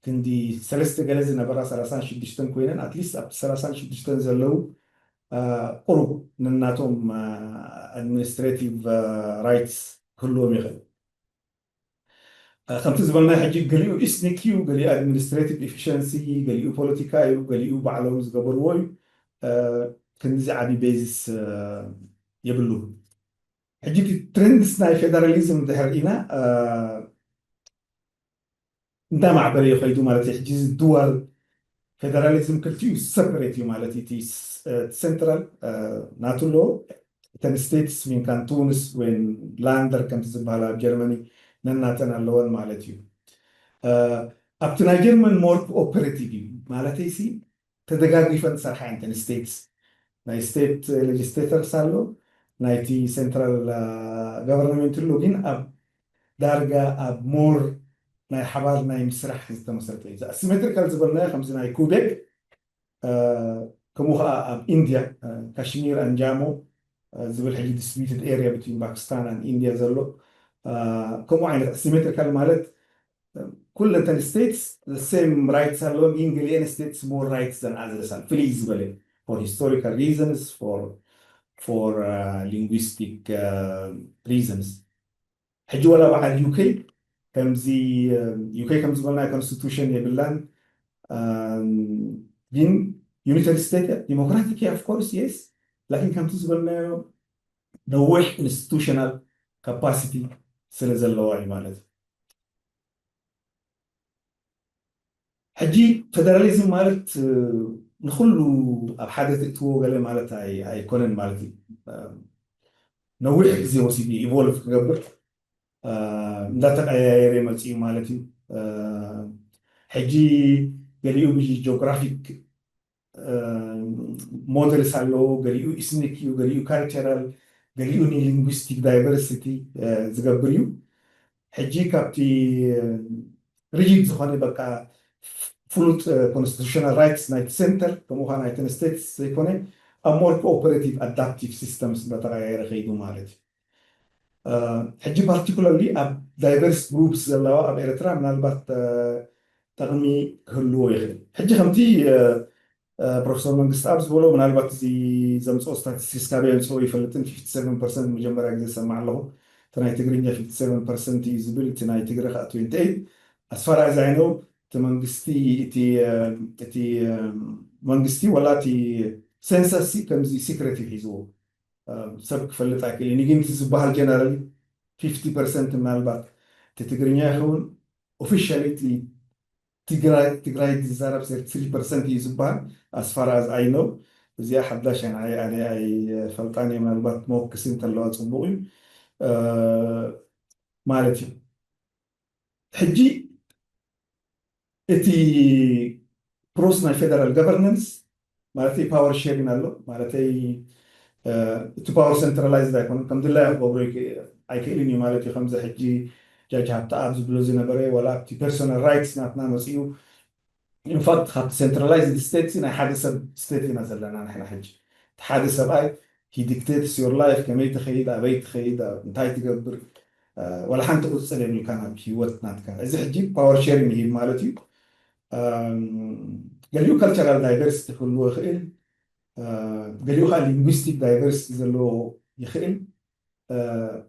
ክንዲ ሰለስተ ገለ ዝነበራ ሰላሳን ሽዱሽተን ኮይነን ኣትሊስት ኣብቲ ሰላሳን ሽዱሽተን ዘለዉ ቁሩብ ንናቶም ኣድሚኒስትሬቲቭ ራይትስ ክህልዎም ይኽእል። ከምቲ ዝበልና ሕጂ ገሊኡ ኢስኒክ እዩ፣ ገሊኡ ኣድሚኒስትሬቲቭ ኢፊሽንሲ፣ ገሊኡ ፖለቲካ እዩ፣ ገሊኡ ባዕሎም ዝገበርዎ እዩ። ክንዲዚ ዓብዪ ቤዚስ የብሉ። ሕጂ እቲ ትሬንድስ ናይ ፌደራሊዝም ድሕር ኢና እንዳማዕበለ እዩ ከይዱ ማለት እዩ። ሕጂ እዚ ዱዋል ፌደራሊዝም ክልቲኡ ሰፐሬት እዩ ማለት እዩ። እቲ ሴንትራል ናቱ ኣለዎ። እተን ስቴትስ ሚንካን ቱንስ ወይን ላንደር ከምቲ ዝበሃል ኣብ ጀርመኒ ነናተን ኣለወን ማለት እዩ። ኣብቲ ናይ ጀርመን more cooperative እዩ ማለተይ ሲ ተደጋጊፈን ዝሰርሓ እየን እተን states። ናይ state legislators ኣሎ፣ ናይቲ central government ኣሎ፣ ግን ኣብ ዳርጋ ኣብ more ናይ ሓባር ናይ ምስራሕ ዝተመሰረተ እዩ። Asymmetrical ዝበልናዮ ከምዚ ናይ ኩቤክ ከምኡ ከዓ ኣብ ኢንድያ ካሽሚር and ጃሞ ዝብል ሕጂ disputed area between Pakistan and ኢንድያ ዘሎ ከምኡ ዓይነት asymmetrical ማለት ኩለተን states the same rights ኣለወን፣ ግን ገሊአን states more rights than others ኣለ ፍልይ ዝበለ for historical reasons, for for linguistic reasons። ሕጂ ወላ በዓል UK ከምዚ UK ከም ዝበልና constitution የብላን፣ ግን unitary state democratic of course yes፣ ላኪን ከምቲ ዝበልናዮ ነዊሕ institutional capacity ስለ ዘለዋ እዩ ማለት እዩ። ሕጂ ፌደራሊዝም ማለት ንኩሉ ኣብ ሓደ ትእትዎ ገለ ማለት ኣይኮነን ማለት እዩ። ነዊሕ ግዜ ወሲዱ evolve ክገብር እንዳተቀያየረ መፅኡ ማለት እዩ። ሕጂ ገሊኡ ብጂ geographic models ኣለዎ፣ ገሊኡ ethnic እዩ፣ ገሊኡ cultural፣ ገሊኡ ን linguistic diversity ዝገብር እዩ። ሕጂ ካብቲ rigid ዝኾነ በቃ ፍሉጥ constitutional rights ናይቲ center ከምኡ ከዓ ናይተን states ዘይኮነ ኣብ more cooperative adaptive systems እንዳተቀያየረ ከይዱ ማለት እዩ። ሕጂ particularly ኣብ diverse groups ዘለዋ ኣብ ኤርትራ ምናልባት ጠቕሚ ክህልዎ ይኽእል። ሕጂ ከምቲ ፕሮፌሰር መንግስቲ ኣብ ዝበሎ ምናልባት እዚ ዘምፅኦ statistics ካበይ ኣምፅኦ ይፈልጥን fifty seven percent መጀመርያ ግዜ ሰማዕ ኣለኹ። እቲ ናይ ትግርኛ fifty seven percent እዩ ዝብል፣ እቲ ናይ ትግረ ከዓ twenty eight። As far as I know እቲ መንግስቲ እቲ እቲ መንግስቲ ወላ እቲ census ከምዚ secret እዩ ሒዝዎ፣ ሰብ ክፈልጥ ኣይክእል እዩ። ግን እቲ ዝበሃል generally fifty percent ምናልባት እቲ ትግርኛ ይኸውን officially እቲ ትግራይ ትግራይ ዝዛረብ thirty three percent እዩ ዝበሃል። As far as I know እዚኣ ሓዳሽ እያ ንዓይ፣ ኣነ ኣይፈልጣን እየ። ምናልባት መወከሲ እንተለዋ ፅቡቅ እዩ ማለት እዩ። ሕጂ እቲ process ናይ federal governance ማለተይ power sharing ኣሎ ማለተይ እቲ power centralized ኣይኮነን፣ ከም ድላዩ ክገብሮ ኣይክእልን እዩ ማለት እዩ። ከምዚ ሕጂ ጃጅ ሃብተኣብ ዝብሎ ዝነበረ ዋላ ኣብቲ personal rights ናትና መፅኡ infact ካብቲ centralized state ናይ ሓደ ሰብ state ኢና ዘለና ንሕና ሕጂ። እቲ ሓደ ሰብኣይ he dictates your life፣ ከመይ ትኸይድ፣ ኣበይ ትኸይድ፣ እንታይ ትገብር፣ ዋላ ሓንቲ ቁፅፅር የብልካን ኣብ ህይወት ናትካ። እዚ ሕጂ power sharing ይህብ ማለት እዩ። ገሊኡ cultural diversity ክህልዎ ይኽእል፣ ገሊኡ ከዓ linguistic diversity ዘለዎ ይኽእል።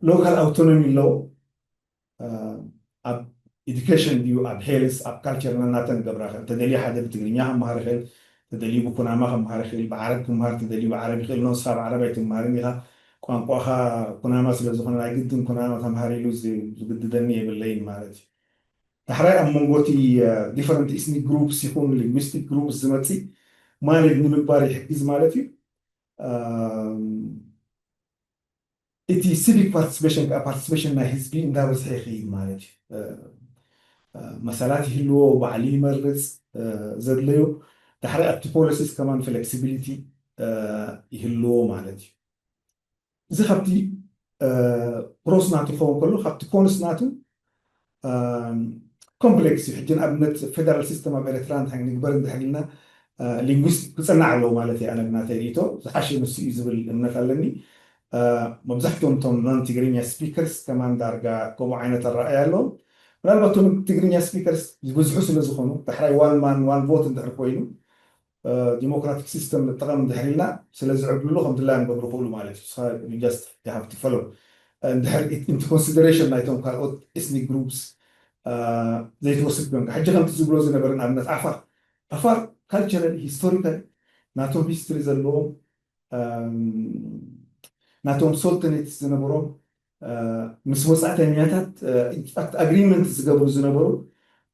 Local autonomy ኣለዎ። ኣብ education ድዩ ኣብ health ኣብ culture ነናተን ገብራ። እንተደልዩ ሓደ ብትግርኛ ክመሃር ይኽእል፣ እንተደልዩ ብኩናማ ክመሃር ይኽእል፣ ብዓረብ ክመሃር እንተደልዩ ብዓረብ ይኽእል። ንስኻ ብዓረብ ኣይትመሃርን ኢኻ፣ ቋንቋኻ ኩናማ ስለ ዝኾነ ናይ ግድን ኩናማ ተምሃር ኢሉ ዝግድደኒ የብለይን ማለት እዩ። ዳሕራይ ኣብ መንጎ እቲ different ethnic groups ይኹን linguistic groups ዝመፅእ ማለት ንምግባር ይሕግዝ ማለት እዩ። እቲ civic participation ከዓ participation ናይ ህዝቢ እንዳበዝሐ ይኸይድ ማለት እዩ። መሰላት ይህልዎ፣ ባዕሉ ይመርፅ፣ ዘድለዮ ዳሕራይ ኣብቲ policies ከማን flexibility ይህልዎ ማለት እዩ። እዚ ካብቲ pros ናቱ ክኸውን ከሎ ካብቲ cons ናቱ complex እዩ። ሕጂ ንኣብነት federal system ኣብ ኤርትራ እንታይ ንግበር እንድሕር ኢልና linguist ክፅናዕ ኣለዎ ማለት እዩ። ኣነ ብናተይ ርእይቶ ዝሓሸ ንሱ እዩ ዝብል እምነት ኣለኒ። መብዛሕትኦም እቶም non ትግርኛ speakers ከማን ዳርጋ ከምኡ ዓይነት ኣረኣእያ ኣለዎም። ምናልባት እቶም ትግርኛ speakers ዝበዝሑ ስለ ዝኾኑ ዳሕራይ one man one vote እንድሕር ኮይኑ democratic system ንጠቐም እንድሕር ኢልና ስለ ዝዕብልሉ ከም ድላዮም ክገብሩ ይኽእሉ ማለት እዩ። ንስኻ just you have to follow። እንድሕር into consideration ናይቶም ካልኦት ethnic groups ዘይትወስድ ኮይንካ ሕጂ ከምቲ ዝብሎ ዝነበረ ንኣብነት ዓፋር ዓፋር cultural historical ናቶም history ዘለዎም ናቶም sultanates ዝነበሮም ምስ ወፃእተኛታት agreement ዝገብሩ ዝነበሩ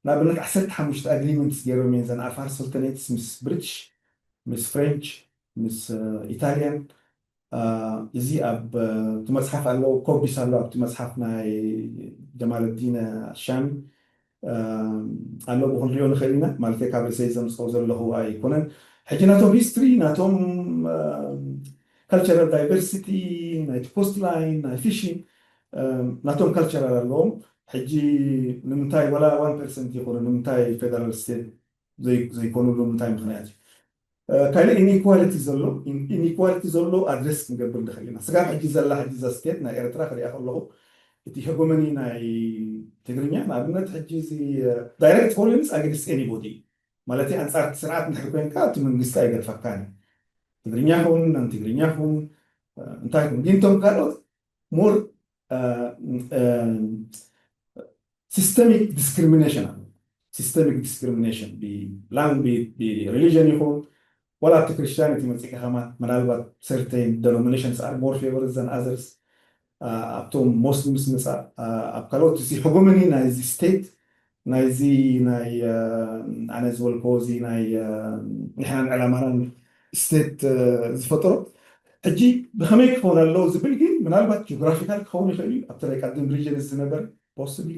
ንኣብነት ዓሰርተ ሓሙሽተ agreement ገይሮም እየን ዘን ዓፋር sultanates ምስ British ምስ French ምስ Italian እዚ ኣብ እቲ መፅሓፍ ኣሎ፣ ኮፒስ ኣሎ ኣብቲ መፅሓፍ ናይ ጀማለዲን ኣሻሚ ኣሎ፣ ብክንሪኦ ንኽእል ኢና ማለት ካብ ርእሰይ ዘምፅኦ ዘለኹ ኣይኮነን። ሕጂ ናቶም ሂስትሪ ናቶም ካልቸራል ዳይቨርሲቲ ናይቲ ኮስት ላይን ናይ ፊሽን ናቶም ካልቸራል ኣለዎም። ሕጂ ንምንታይ ወላ ዋን ፐርሰንት ይኮኑ ንምንታይ ፌደራል ስቴት ዘይኮኑሉ ምንታይ ምክንያት እዩ? ካልእ ኢኒኳሊቲ ዘሎ ኢኒኳሊቲ ዘሎ ኣድረስ ክንገብር ንኽእል ኢና። ስጋብ ሕጂ ዘላ ሕጂ እዛ ስቴት ናይ ኤርትራ ክሪኣ ከለኹ እቲ ሄጎመኒ ናይ ትግርኛ ንኣብነት ሕጂ እዚ ዳይሬክት ፎሬንስ ኣግንስት ኤኒቦዲ ማለት ኣንጻር እቲ ስርዓት እንድሕር ኮይንካ እቲ መንግስቲ ኣይገድፈካን እዩ። ትግርኛ ኹን ን ትግርኛ ኹን እንታይ ኹን ግን እቶም ካልኦት ሞር ሲስተሚክ ዲስክሪሚኔሽን ኣሎ። ሲስተሚክ ዲስክሪሚኔሽን ብላንግ ብሪሊጅን ይኹን ዋላ ኣብቲ ክርስቲያኒቲ መፂእካ ከማን ምናልባት ሰርተን ደኖሚኔሽንስ ኣር ሞር ፌቨር ዘን ኣዘርስ ኣብቶም ሞስሊምስ ምፃእ ኣብ ካልኦት እዚ ሄጎመኒ ናይዚ ስቴት ናይዚ ናይ ኣነ ዝበልኮ እዚ ናይ ንሕናን ዕላማናን ስቴት ዝፈጠሮ ሕጂ ብከመይ ክኸውን ኣለዎ ዝብል ግን ምናልባት ጂኦግራፊካል ክኸውን ይኽእል እዩ ኣብቲ ናይ ቀድም ሪጅን ዝነበረ ፖስብሊ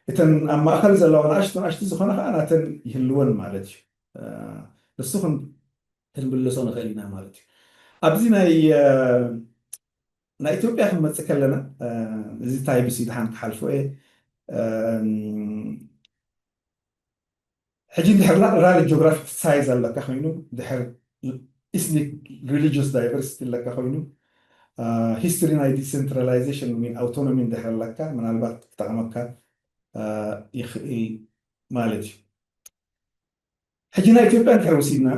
እተን ኣብ ማእከል ዘለዋ ንኣሽቱ ንኣሽቱ ዝኾነ ከዓ ናተን ይህልወን ማለት እዩ። ንሱ ክንምልሶ ንኽእል ኢና ማለት እዩ። ኣብዚ ናይ ናይ ኢትዮጵያ ክንመፅእ ከለና እዚ ታይምስ እዩ ድሓን ክሓልፎ እየ። ሕጂ እንድሕር ራሊ ጂኦግራፊክ ሳይዝ ኣለካ ኮይኑ ድሕር ኢትኒክ ሪሊጅስ ዳይቨርሲቲ ኣለካ ኮይኑ ሂስትሪ ናይ ዲሰንትራላይዜሽን ወይ ኣውቶኖሚ እንድሕር ኣለካ ምናልባት ክጠቕመካ ይኽእል ማለት እዩ። ሕጂ ናይ ኢትዮጵያ እንድሕር ወሲድና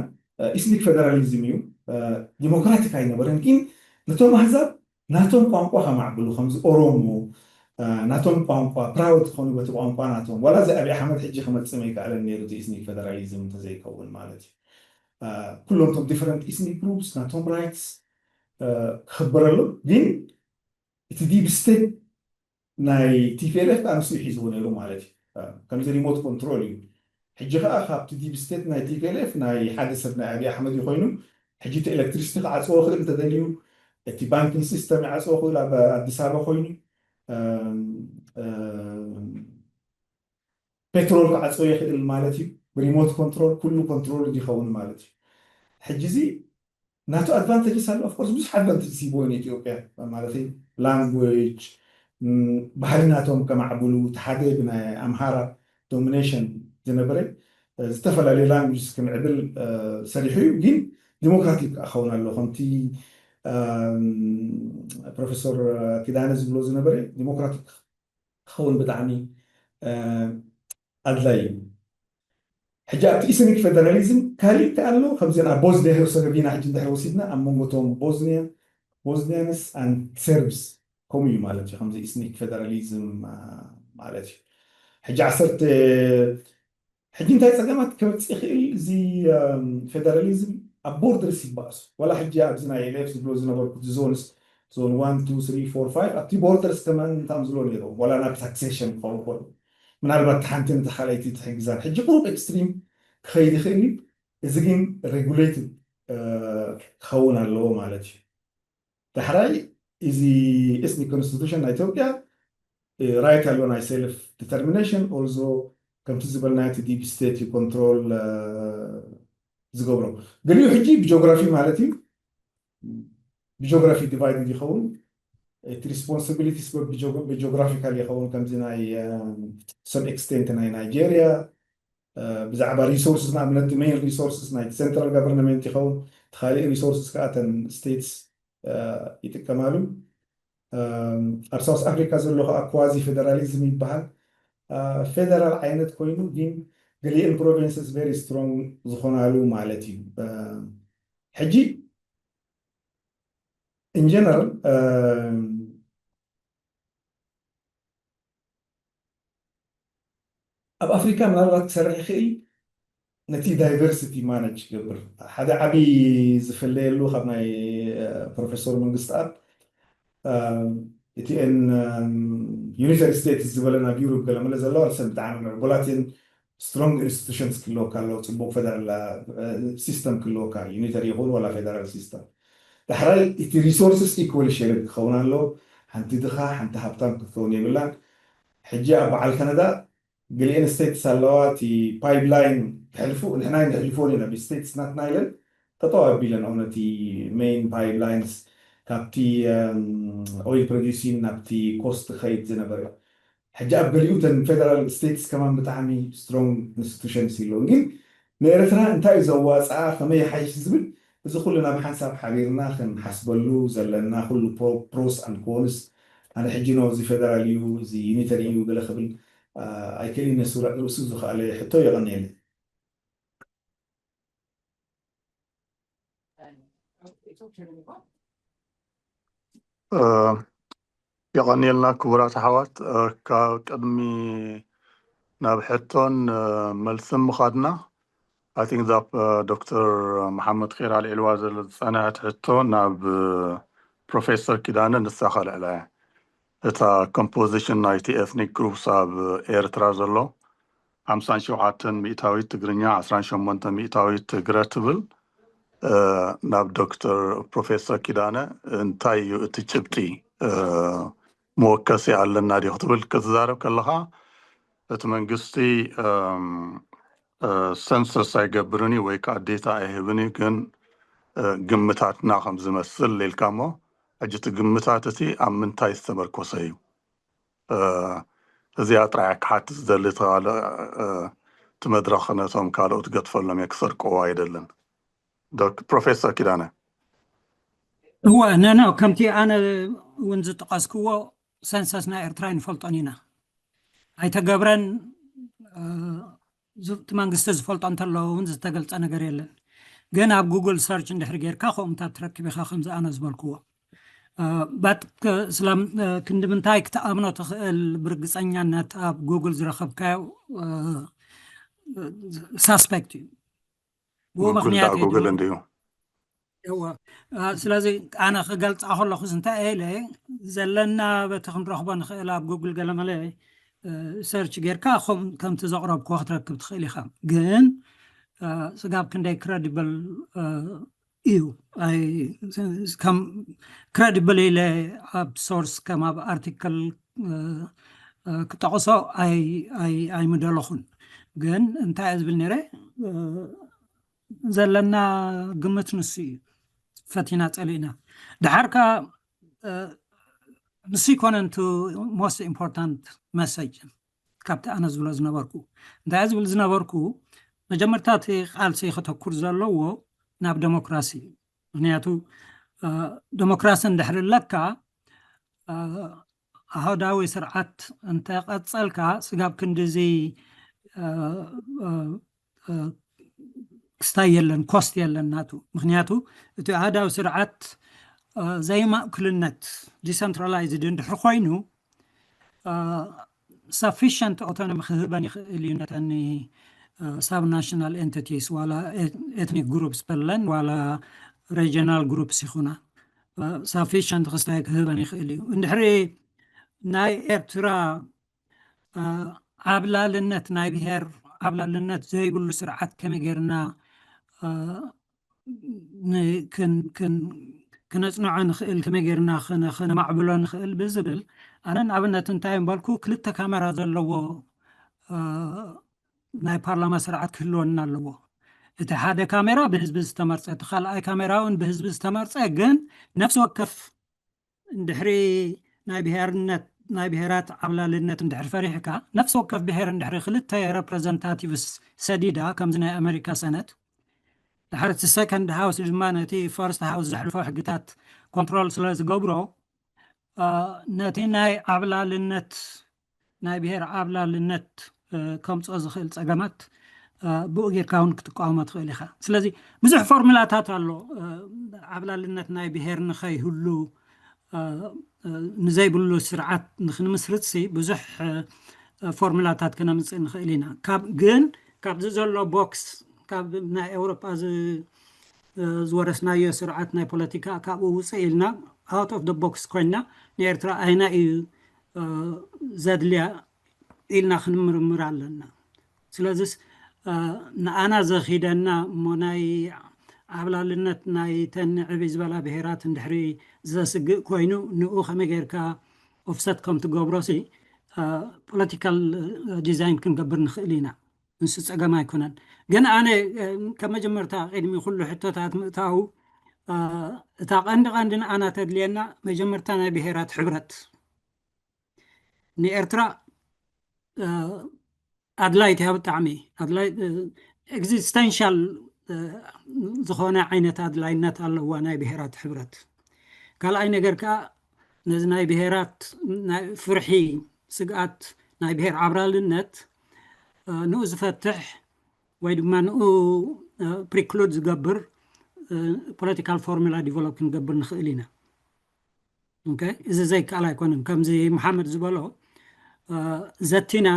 ኢትኒክ ፌደራሊዝም እዩ። ዲሞክራቲክ ኣይነበረን ግን ነቶም ኣህዛብ ናቶም ቋንቋ ከማዕብሉ ከምዚ ኦሮሞ ናቶም ቋንቋ ፕራውድ ዝኾኑ በቲ ቋንቋ ናቶም ዋላ እዚ ኣብይ ኣሕመድ ሕጂ ክመፅእ መይከኣለን ነይሩ እዚ ኢትኒክ ፌደራሊዝም እንተዘይከውን ማለት እዩ። ኩሎም ቶም ዲፈረንት ኢትኒክ ግሩፕስ ናቶም ራይትስ ክኽበረሉ ግን እቲ ዲፕ ስቴት ናይ ቲፒኤልኤፍ ኣንሱ ሒዝዎ ነይሩ ማለት እዩ። ከምዚ ሪሞት ኮንትሮል እዩ። ሕጂ ከዓ ካብቲ ዲፕ ስቴት ናይ ቲፒኤልኤፍ ናይ ሓደ ሰብ ናይ ኣብይ ኣሕመድ እዩ ኮይኑ ሕጂ እቲ ኤሌክትሪሲቲ ክዓፅዎ ክእል እንተደልዩ እቲ ባንኪንግ ሲስተም ይዓፅዎ ክእል ኣብ ኣዲስ ኣበባ ኮይኑ ፔትሮል ክዓፅዎ ይኽእል ማለት እዩ። ብሪሞት ኮንትሮል ኩሉ ኮንትሮል ይኸውን ማለት እዩ። ሕጂ እዚ ናቱ ኣድቫንቴጅስ ኣሎ ኦፍኮርስ ብዙሕ ኣድቫንቴጅስ ሂብዎ ንኢትዮጵያ ማለት ላንጉጅ ባህሊ ናቶም ከማዕብሉ እቲ ሓደ ብናይ ኣምሃራ ዶሚኔሽን ዝነበረ ዝተፈላለዩ ላንጉጅስ ክምዕብል ሰሪሑ እዩ ግን ዲሞክራቲክ ክኸውን ኣሎ ከምቲ ፕሮፌሰር ኪዳነ ዝብሎ ዝነበረ ዲሞክራቲክ ክኸውን ብጣዕሚ ኣድላይ እዩ። ሕጂ ኣብቲ ኢስኒክ ፌደራሊዝም ካሊእ ከ ኣሎ ከምዚን ኣብ ቦዝኒያ ሄርሰጎቪና ሕጂ እንድሕር ወሲድና ኣብ መንጎቶም ቦዝኒያ ቦዝኒያንስ ኣን ሰርብስ ከምኡ እዩ ማለት እዩ ከምዚ ኢስኒክ ፌደራሊዝም ማለት እዩ። ሕጂ ዓሰርተ ሕጂ እንታይ ፀገማት ክመፅእ ይኽእል እዚ ፌደራሊዝም ኣብ ቦርደርስ ይባእሱ ዋላ ሕጂ ኣብዚ ናይ ኤልኤፍ ዝብሎ ዝነበርኩ ዞንስ ዞን ዋን ቱ ስሪ ፎር ፋይቭ ኣብቲ ቦርደርስ ከማን እንታም ዝብሎ ነይሮም ዋላ ናብ ታክሴሽን ክኸውን ከሎ ምናልባት ሓንቲ ነቲ ካልኣይቲ ትሕግዛን ሕጂ ቁሩብ ኤክስትሪም ክኸይድ ይኽእል እዩ። እዚ ግን ሬጉሌትድ ክኸውን ኣለዎ ማለት እዩ። ዳሕራይ እዚ ኤስኒክ ኮንስቲቱሽን ናይ ኢትዮጵያ ራይት ኣሎ ናይ ሴልፍ ዲተርሚኔሽን ኦልዞ ከምቲ ዝበልናዮ እቲ ዲፕ ስቴት እዩ ኮንትሮል ዝገብሮ ገሊኡ ሕጂ ብጂኦግራፊ ማለት እዩ ብጂኦግራፊ ዲቫይድድ ይኸውን እቲ ሪስፖንሲቢሊቲስ ብጂኦግራፊካል ይኸውን ከምዚ ናይ ሰም ኤክስቴንት ናይ ናይጄሪያ ብዛዕባ ሪሶርስስ ንኣብነት ሜን ሪሶርስስ ናይ ሴንትራል ጋቨርንመንት ይኸውን እቲ ካሊእ ሪሶርስስ ከዓ ተን ስቴትስ ይጥቀማሉ ኣብ ሳውስ ኣፍሪካ ዘሎ ከዓ ኳዚ ፌደራሊዝም ይበሃል ፌደራል ዓይነት ኮይኑ ግን ገሊአን ፕሮቪንስስ ቨሪ ስትሮንግ ዝኾናሉ ማለት እዩ ሕጂ in general ኣብ ኣፍሪካ ምናልባት ክሰርሕ ይኽእል ነቲ ዳይቨርሲቲ ማነጅ ይገብር ሓደ ዓብዪ ዝፍለየሉ ካብ ናይ ፕሮፌሰር መንግስት ኣብ እቲ ዩኒተሪ ስቴትስ ዝበለ ናብ ዩሮፕ ገለ መለ ዘለዋ ሰብ ብጣዕሚ ምዕቡላት እየን ስትሮንግ ኢንስቲቱሽንስ ክህልወካ ኣለዎ ፅቡቅ ፌደራል ሲስተም ክህልወካ ዩኒተሪ ይኹን ዋላ ፌደራል ሲስተም ዳሕራይ እቲ resources equally shared ክኸውን ኣለዎ። ሓንቲ ድኻ ሓንቲ ሃብታም ክትከውን የብላን። ሕጂ ኣብ በዓል ካናዳ ገሊአን states ኣለዋ፣ እቲ pipeline ክሕልፉ ንሕና ነሕልፎን ኢና፣ states ናትና ኢለን ጠጠው ኣቢለን፣ ኦ ነቲ main pipelines ካብቲ oil producing ናብቲ coast ክኸይድ ዝነበረ። ሕጂ ኣብ ገሊኡ እተን federal states ከማን ብጣዕሚ strong institutions ኣለውን፣ ግን ንኤርትራ እንታይ እዩ ዘዋፅኣ፣ ከመይ ይሓይሽ ዝብል፣ እዚ ኩሉ ናብ ሓንሳብ ሓቢርና ክንሓስበሉ ዘለና፣ ኩሉ pros and cons። ኣነ ሕጂ ኖ እዚ federal እዩ፣ እዚ unitary እዩ ገለ ክብል ኣይክእልን። ነሱ ርእሱ ዝኸኣለ ሕቶ የቐንየለ። የቐንየልና ክቡራት ኣሕዋት። ካብ ቅድሚ ናብ ሕቶን መልስን ምኻድና፣ I think that ዶክተር መሓመድ ኼር ኣልዒልዋ ዘሎ ዝፀንሐት ሕቶ ናብ ፕሮፌሰር ኪዳነ፣ ንሳ ከልዕላ እያ። እታ composition ናይቲ ethnic groups ኣብ ኤርትራ ዘሎ ሓምሳን ሸውዓተን ሚእታዊት ትግርኛ፣ ዓስራን ሸሞንተ ሚእታዊት ትግረ ትብል። ናብ ዶክተር ፕሮፌሰር ኪዳነ፣ እንታይ እዩ እቲ ጭብጢ? መወከሲ ኣለና ድዩ ክትብል ክትዛረብ ከለኻ፣ እቲ መንግስቲ ሰንሰስ ኣይገብርን እዩ ወይ ከዓ ዴታ ኣይህብን እዩ፣ ግን ግምታትና ከም ዝመስል ኢልካ እሞ፣ ሕጂ እቲ ግምታት እቲ ኣብ ምንታይ ዝተመርኮሰ እዩ? እዚኣ ጥራይ ክሓትት ዝደሊ፣ እቲ ካልእ እቲ መድረኽ ነቶም ካልኦት ገድፈሎም እየ፣ ክሰርቅዎ ኣይደልን። ዶክ ፕሮፌሰር ኪዳነ። እወ፣ ኖ ኖ፣ ከምቲ ኣነ እውን ዝጠቐስክዎ ሰንሰስ ናይ ኤርትራ ኣይንፈልጦን ኢና። ኣይተገብረን። እቲ መንግስቲ ዝፈልጦ እንተለዎ እውን ዝተገልጸ ነገር የለን። ግን ኣብ ጉግል ሰርች እንድሕር ጌርካ ከምኡታት ትረክብ ኢኻ፣ ከምዚ ኣነ ዝበልክዎ። ባት ስላም ክንዲ ምንታይ ክትኣምኖ ትኽእል? ብርግጸኛነት ኣብ ጉግል ዝረኸብካዮ ሳስፔክት እዩ። ብኡ ጉግል ምኽንያት ዳኣ እዩ ጉግል ድማ እንድዩ። እወ። ስለዚ ኣነ ክገልፃ ከለኹስ እንታይ ኢለ፣ ዘለና በቲ ክንረኽቦ ንኽእል ኣብ ጉግል ገለመለ ሰርች ጌርካ ከም ከምቲ ዘቕረብክዎ ክትረክብ ትኽእል ኢኻ። ግን ስጋብ ክንደይ ክረዲብል እዩ? ከም ክረዲብል ኢለ ኣብ ሶርስ ከም ኣብ ኣርቲክል ክጠቕሶ ኣይምደለኹን። ግን እንታይ እየ ዝብል ነይረ፣ ዘለና ግምት ንሱ እዩ። ፈቲና ጸሊእና ድሓር ከኣ ንሱ ይኮነን እቲ most important message ካብቲ ኣነ ዝብሎ ዝነበርኩ። እንታይ ዝብል ዝነበርኩ፣ መጀመርታ እቲ ቃልሲ ከተኩር ዘለዎ ናብ ደሞክራሲ እዩ። ምክንያቱ ደሞክራሲ እንድሕር ኣለካ፣ ኣሃዳዊ ስርዓት እንተቐጸልካ ስጋብ ክንድዚ ክስታይ የለን፣ ኮስት የለን ናቱ። ምክንያቱ እቲ ኣሃዳዊ ስርዓት ዘይማእክልነት፣ ዲሰንትራላይዝድ እንድሕር ኮይኑ፣ ሳፊሽንት ኦቶኖሚ ክህበን ይኽእል እዩ ነተኒ ሳብ ናሽናል ኤንቲቲስ ዋላ ኤትኒክ ግሩፕስ በለን ዋላ ሬጂናል ግሩፕስ ይኹና፣ ሳፊሽንት ክስታይ ክህበን ይኽእል እዩ። እንድሕሪ ናይ ኤርትራ ዓብላልነት፣ ናይ ብሄር ዓብላልነት ዘይብሉ ስርዓት ከመይ ጌርና ክነፅንዖ ንኽእል፣ ከመይ ጌርና ከነማዕብሎ ንኽእል ብዝብል፣ ኣነ ንኣብነት እንታይ እምበልኩ፣ ክልተ ካሜራ ዘለዎ ናይ ፓርላማ ስርዓት ክህልወና ኣለዎ። እቲ ሓደ ካሜራ ብህዝቢ ዝተመርፀ፣ እቲ ካልኣይ ካሜራ እውን ብህዝቢ ዝተመርፀ፣ ግን ነፍሲ ወከፍ እንድሕሪ ናይ ብሄርነት፣ ናይ ብሄራት ዓብላልነት እንድሕሪ ፈሪሕካ፣ ነፍሲ ወከፍ ብሄር እንድሕሪ ክልተ ሬፕሬዘንታቲቭስ ሰዲዳ፣ ከምዚ ናይ ኣሜሪካ ሰነት፣ ድሓር እቲ ሰከንድ ሃውስ ድማ ነቲ ፈርስት ሃውስ ዘሕልፎ ሕግታት ኮንትሮል ስለ ዝገብሮ፣ ነቲ ናይ ዓብላልነት፣ ናይ ብሄር ዓብላልነት ከምፅኦ ዝኽእል ፀገማት ብኡ ጌርካ እውን ክትቃወሞ ትኽእል ኢኻ። ስለዚ ብዙሕ ፎርሙላታት ኣሎ። ዓብላልነት ናይ ብሄር ንኸይህሉ ንዘይብሉ ስርዓት ንክንምስርት ሲ ብዙሕ ፎርሙላታት ክነምፅእ ንኽእል ኢና። ግን ካብዚ ዘሎ ቦክስ፣ ካብ ናይ ኤውሮጳ ዝወረስናዮ ስርዓት ናይ ፖለቲካ ካብኡ ውፅእ ኢልና፣ out of the box ኮይና፣ ንኤርትራ ኣይና እዩ ዘድልያ ኢልና ክንምርምር ኣለና። ስለዚስ ንኣና ዘኺደና እሞ ናይ ዓብላልነት ናይተን ዕብይ ዝበላ ብሄራት እንድሕሪ ዘስግእ ኮይኑ ንኡ ከመይ ጌርካ ኦፍሰት ከም ትገብሮሲ ፖለቲካል ዲዛይን ክንገብር ንኽእል ኢና። ንሱ ጸገም ኣይኮነን። ግን ኣነ ከም መጀመርታ ቅድሚ ኩሉ ሕቶታት ምእታው እታ ቀንዲ ቀንዲ ንኣና ተድልየና መጀመርታ ናይ ብሄራት ሕብረት ንኤርትራ ኣድላይት እያ ብጣዕሚ ኣድላይ ኤግዚስተንሻል ዝኾነ ዓይነት ኣድላይነት ኣለዋ ናይ ብሄራት ሕብረት። ካልኣይ ነገር ከዓ ነዚ ናይ ብሄራት ናይ ፍርሒ ስግኣት ናይ ብሄር ዓብራልነት ንኡ ዝፈትሕ ወይ ድማ ንኡ ፕሪክሉድ ዝገብር ፖለቲካል ፎርሙላ ዲቨሎፕ ክንገብር ንኽእል ኢና። እዚ ዘይከኣል ኣይኮነን። ከምዚ መሓመድ ዝበሎ ዘቲና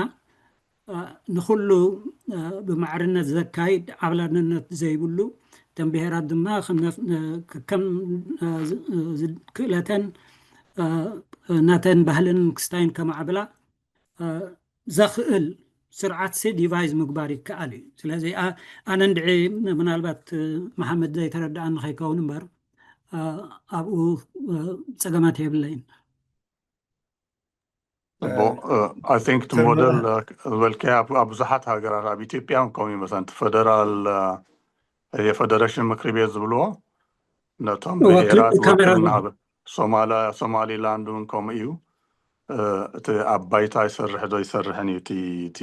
ንኩሉ ብማዕርነት ዘካይድ ዓብላልነት ዘይብሉ እተን ብሄራት ድማ ከም ክእለተን ናተን ባህልን ክስታይን ከማዕብላ ዘኽእል ስርዓት ሲ ዲቫይዝ ምግባር ይከኣል እዩ። ስለዚ ኣነ እንድዒ ምናልባት መሓመድ ዘይተረድኣኒ ከይከውን እምበር ኣብኡ ፀገማት የብለይን። I think እቲ ሞደል ዝበልካዮ ኣብ ብዙሓት ሃገራት ኣብ ኢትዮጵያ እውን ከምኡ ይመስለኒ እቲ ፈደራል የፌደሬሽን ምክሪ ቤት ዝብልዎ ነቶም ብሄራት ሶማሊላንድ እውን ከምኡ እዩ። እቲ ኣብ ባይታ ይሰርሕ ዶ ይሰርሕን እዩ እቲ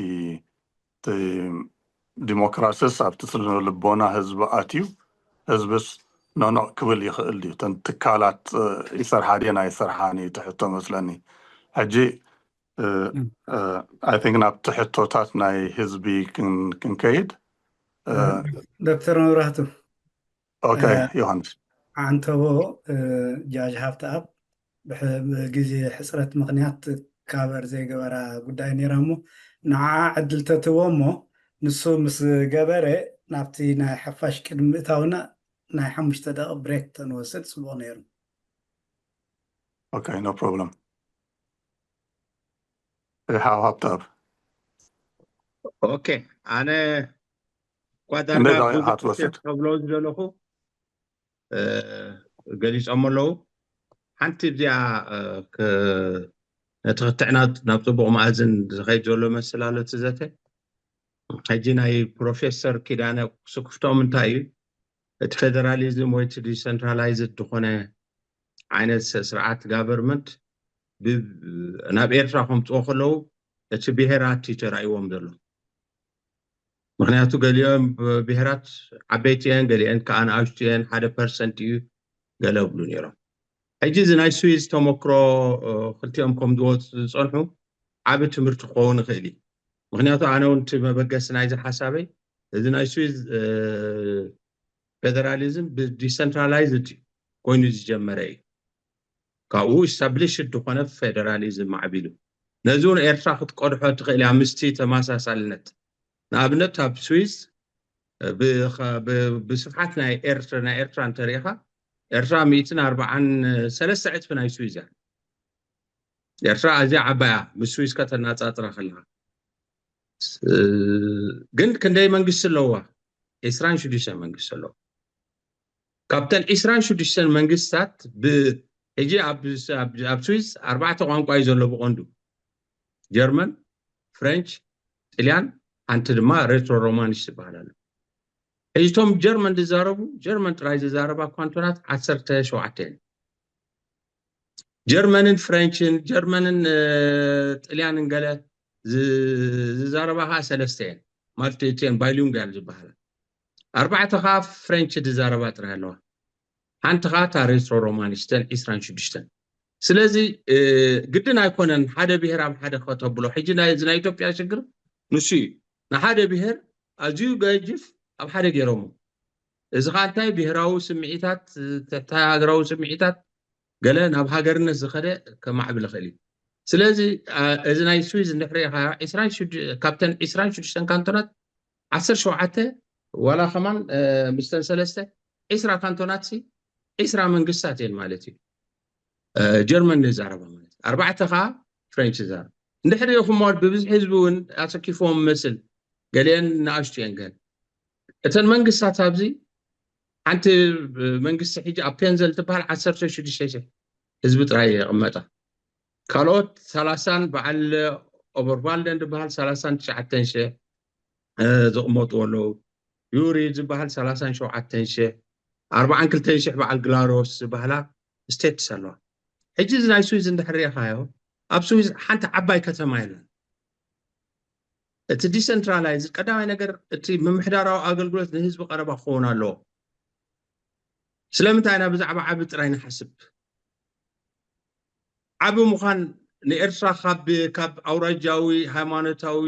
ዲሞክራስስ ኣብቲ ስነ ልቦና ህዝቢ ኣትዩ ህዝብስ ኖኖቕ ክብል ይኽእል ድዩ? እተን ትካላት ይሰርሓ ድየን ኣይሰርሓን እዩ እቲ ሕቶ መስለኒ። ሕጂ I think ናብቲ ሕቶታት ናይ ህዝቢ ክንከይድ ዶክተር መብራህቱ ኦኬ ዮሃንስ ዓንተቦ ጃጅ ሃብተኣብ ብግዜ ሕፅረት ምኽንያት ካቨር ዘይገበራ ጉዳይ ነይራ እሞ ንዓ ዕድል ተትህቦ እሞ ንሱ ምስ ገበረ ናብቲ ናይ ሓፋሽ ቅድሚ ምእታውና ናይ ሓሙሽተ ደቂ ብሬክ ተንወስድ ፅቡቕ ነይሩ። Okay, no problem. ሓው ሃብተኣብ okay ኣነ እኳ ዳርጋ ክትወስድ ከብሎ ዝደለኹ ገሊፆም ኣለዉ። ሓንቲ እዚኣ ነቲ ክትዕና ናብ ፅቡቕ መኣዝን ዝኸይድ ዘሎ መስል ኣሎ እቲ ዘተ። ሕጂ ናይ ፕሮፌሰር ኪዳነ ስክፍቶም እንታይ እዩ? እቲ ፌደራሊዝም ወይ እቲ ዲሰንትራላይዝድ ዝኾነ ዓይነት ስርዓት ጋቨርንመንት ናብ ኤርትራ ከምፅዎ ከለዉ እቲ ብሄራት እዩ ተራእይዎም ዘሎ። ምክንያቱ ገሊኦም ብሄራት ዓበይቲ እየን፣ ገሊአን ከዓ ንኣሽቱ እየን፣ ሓደ ፐርሰንት እዩ ገለ እብሉ ነይሮም። ሕጂ እዚ ናይ ስዊዝ ተመክሮ ክልቲኦም ከም ዝወፁ ዝፀንሑ ዓቢ ትምህርቲ ክኸውን ይኽእል እዩ። ምክንያቱ ኣነ እውን እቲ መበገሲ ናይዚ ሓሳበይ እዚ ናይ ስዊዝ ፌደራሊዝም ብዲሰንትራላይዝድ ኮይኑ ዝጀመረ እዩ። ካብኡ ኢስታብሊሽድ ዝኾነ ፌደራሊዝም ማዕቢሉ ነዚ እውን ኤርትራ ክትቀድሖ ትኽእል እያ ምስቲ ተመሳሳልነት። ንኣብነት ኣብ ስዊዝ ብስፍሓት ናይ ኤርትራ ናይ ኤርትራ እንተሪኢኻ ኤርትራ ሚእትን ኣርባዓን ሰለስተ ዕፅፊ ናይ ስዊዝ እያ። ኤርትራ ኣዝያ ዓባያ ምስ ስዊዝ ከተነፃፅራ ከለኻ ግን ክንደይ መንግስቲ ኣለዋ? ዒስራን ሽዱሽተን መንግስቲ ኣለዋ። ካብተን ዒስራን ሽዱሽተን መንግስታት ሕጂ ኣብ ስዊዝ ኣርባዕተ ቋንቋ እዩ ዘሎ ብቐንዱ ጀርመን፣ ፍሬንች፣ ጥልያን ሓንቲ ድማ ሬትሮ ሮማንሽ ዝበሃል ኣሎ። ሕጂ እቶም ጀርመን ዝዛረቡ ጀርመን ጥራይ ዝዛረባ ካንቶናት ዓሰርተ ሸውዓተ እየን። ጀርመንን ፍሬንችን ጀርመንን ጥልያንን ገለ ዝዛረባ ከዓ ሰለስተ እየን። ማለት እቲአን ባይሊንጋል ዝበሃላ ኣርባዕተ ከዓ ፍሬንች ዝዛረባ ጥራይ ኣለዋ። ሓንቲ ከዓ እታ ሬትሮ ሮማንሽ እተን ዒስራን ሽዱሽተን። ስለዚ ግድን ኣይኮነን ሓደ ብሄር ኣብ ሓደ ከተብሎ። ሕጂ እዚ ናይ ኢትዮጵያ ሽግር ንሱ እዩ። ንሓደ ብሄር ኣዝዩ ገጅፍ ኣብ ሓደ ገይሮሞ። እዚ ከዓ እንታይ ብሄራዊ ስምዒታት፣ ትሕተ ሃገራዊ ስምዒታት ገለ ናብ ሃገርነት ዝኸደ ከማዕብል ይኽእል እዩ። ስለዚ እዚ ናይ ስዊዝ እንድሕር ሪኢኻ ካብተን ዒስራን ሽዱሽተን ካንቶናት ዓሰርተ ሸውዓተ ዋላ ከማን ምስተን ሰለስተ ዒስራ ካንቶናት ዒስራ መንግስታት እየን ማለት እዩ። ጀርመን ዝዛረባ ማለት ኣርባዕተ ከዓ ፍሬንች ዝዛረባ እንድሕር ሪኢኹሞ ብብዝሒ ህዝቢ እውን ኣሰኪፍዎም መስል ገሊአን ንኣሽቱ እየን ገን እተን መንግስታት ኣብዚ ሓንቲ መንግስቲ ሕጂ ኣብ ፔንዘል ትበሃል ዓሰርተ ሽዱሽተ ሽሕ ህዝቢ ጥራይ የቕመጣ። ካልኦት ሰላሳን በዓል ኦበርቫልደን ዝበሃል ሰላሳን ትሽዓተን ሽሕ ዝቕመጡ ኣለዉ። ዩሪ ዝበሃል ሰላሳን ሸውዓተን ሽሕ፣ ኣርባዓን ክልተን ሽሕ በዓል ግላሮስ ዝበሃላ ስቴትስ ኣለዋ። ሕጂ እዚ ናይ ስዊዝ እንድሕር ሪኢኻዮ፣ ኣብ ስዊዝ ሓንቲ ዓባይ ከተማ የለን። እቲ ዲሰንትራላይዝ ቀዳማይ ነገር፣ እቲ ምምሕዳራዊ ኣገልግሎት ንህዝቢ ቀረባ ክኸውን ኣለዎ። ስለምንታይ ኢና ብዛዕባ ዓቢ ጥራይ ንሓስብ? ዓቢ ምዃን ንኤርትራ ካብ ካብ ኣውራጃዊ፣ ሃይማኖታዊ፣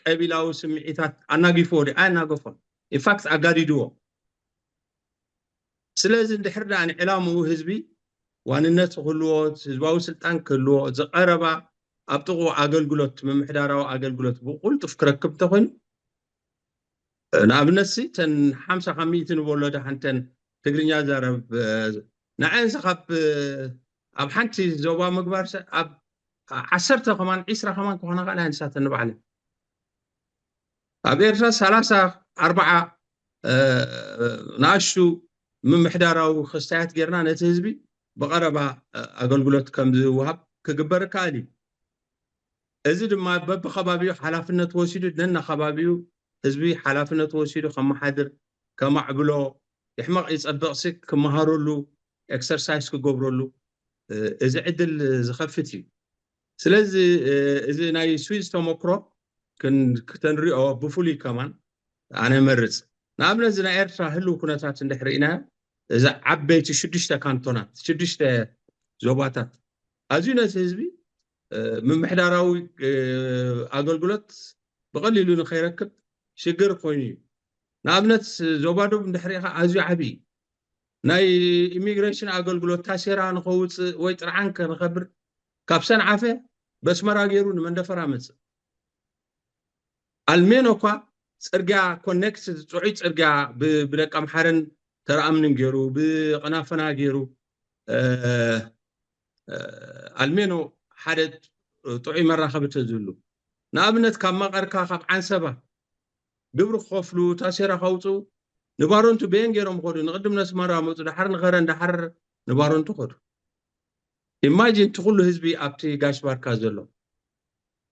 ቀቢላዊ ስምዒታት ኣናጊፍዎ ድዩ? ኣየናገፎን። ኢንፋክት ኣጋዲድዎ። ስለዚ እንድሕር ደኣ ንዕላምኡ ህዝቢ ዋንነት ክህልዎ፣ ህዝባዊ ስልጣን ክህልዎ፣ ዝቐረባ ኣብ ጥቕኡ ኣገልግሎት፣ ምምሕዳራዊ ኣገልግሎት ብቕልጡፍ ክረክብ እንተኾይኑ፣ ንኣብነት ሲ ተን ሓምሳ ካብ ሚእቲ ንበሎ ደሓን ተን ትግርኛ ዛረብ ንዐንስ ካብ ኣብ ሓንቲ ዞባ ምግባር ኣብ ዓሰርተ ከማን ዒስራ ከማን ክኾና ከኣላ ንሳተን ንባዕለን ኣብ ኤርትራ ሰላሳ ኣርባዓ ንኣሽቱ ምምሕዳራዊ ክስታያት ጌርና ነቲ ህዝቢ ብቐረባ ኣገልግሎት ከም ዝወሃብ ክግበር ይከኣል እዩ። እዚ ድማ በብከባቢኡ ሓላፍነት ወሲዱ ነና ከባቢኡ ህዝቢ ሓላፍነት ወሲዱ ከመሓድር፣ ከማዕብሎ፣ ይሕመቕ ይጸብቕሲ ክመሃረሉ፣ ኤክሰርሳይስ ክገብረሉ እዚ ዕድል ዝኸፍት እዩ። ስለዚ እዚ ናይ ስዊዝ ተመክሮ ክተንሪኦ ብፍሉይ ከማን ኣነ መርጽ። ንኣብነት እዚ ናይ ኤርትራ ህልው ኩነታት እንድሕር ርኢናዮ፣ እዚ ዓበይቲ ሽዱሽተ ካንቶናት፣ ሽዱሽተ ዞባታት ኣዝዩ ነቲ ህዝቢ ምምሕዳራዊ ኣገልግሎት ብቐሊሉ ንኸይረክብ ሽግር ኮይኑ እዩ። ንኣብነት ዞባ ዶብ እንድሕር ሪኢኻ ኣዝዩ ዓብዪ እዩ። ናይ ኢሚግሬሽን ኣገልግሎት ታሴራ ንኸውፅእ ወይ ጥርዓን ከንኸብር ካብ ሰንዓፈ በስመራ ገይሩ ንመንደፈራ መፅእ። ኣልሜኖ እኳ ፅርግያ ኮኔክት ጥዑይ ፅርግያ ብደቂ ኣምሓረን ተረኣምንን ገይሩ ብቐናፈና ገይሩ ኣልሜኖ ሓደ ጥዑይ መራኸቢ ተዝህሉ ንኣብነት ካብ መቐርካ ካብ ዓንሰባ ግብሪ ክኸፍሉ ታሴራ ከውፅኡ ንባሮንቱ በየን ገይሮም ኸዱ ንቕድም ነስመራ መፁ ዳሓር ንኸረን ዳሓር ንባሮንቱ ኸዱ። ኢማጂን እቲ ኩሉ ህዝቢ ኣብቲ ጋሽ ባርካ ዘሎ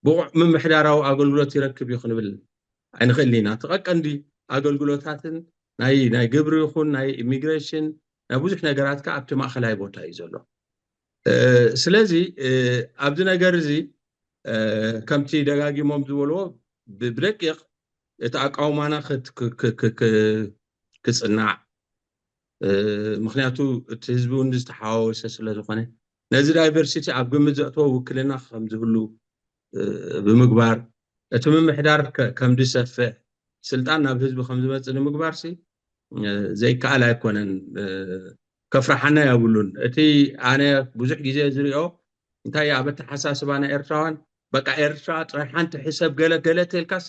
ብቑዕ ምምሕዳራዊ ኣገልግሎት ይረክብ እዩ ክንብል ኣይንኽእልን ኢና። እቲ ቀቀንዲ ኣገልግሎታትን ናይ ናይ ግብሪ ይኹን ናይ ኢሚግሬሽን ናይ ብዙሕ ነገራት ከ ኣብቲ ማእኸላይ ቦታ እዩ ዘሎ። ስለዚ ኣብዚ ነገር እዚ ከምቲ ደጋጊሞም ዝበልዎ ብደቂቕ እቲ ኣቃውማና ክጽናዕ፣ ምክንያቱ እቲ ህዝቢ እውን ዝተሓዋወሰ ስለ ዝኾነ ነዚ ዳይቨርሲቲ ኣብ ግምት ዘእተወ ውክልና ከም ዝህሉ ብምግባር እቲ ምምሕዳር ከም ዝሰፍሕ ስልጣን ናብ ህዝቢ ከም ዝመፅእ ንምግባር ሲ ዘይከኣል ኣይኮነን። ከፍርሓና የብሉን። እቲ ኣነ ብዙሕ ግዜ ዝሪኦ እንታይ ኣብ ኣተሓሳስባ ናይ ኤርትራውያን በቃ ኤርትራ ጥራይ ሓንቲ ሕሰብ ገለ ገለ ተልካስ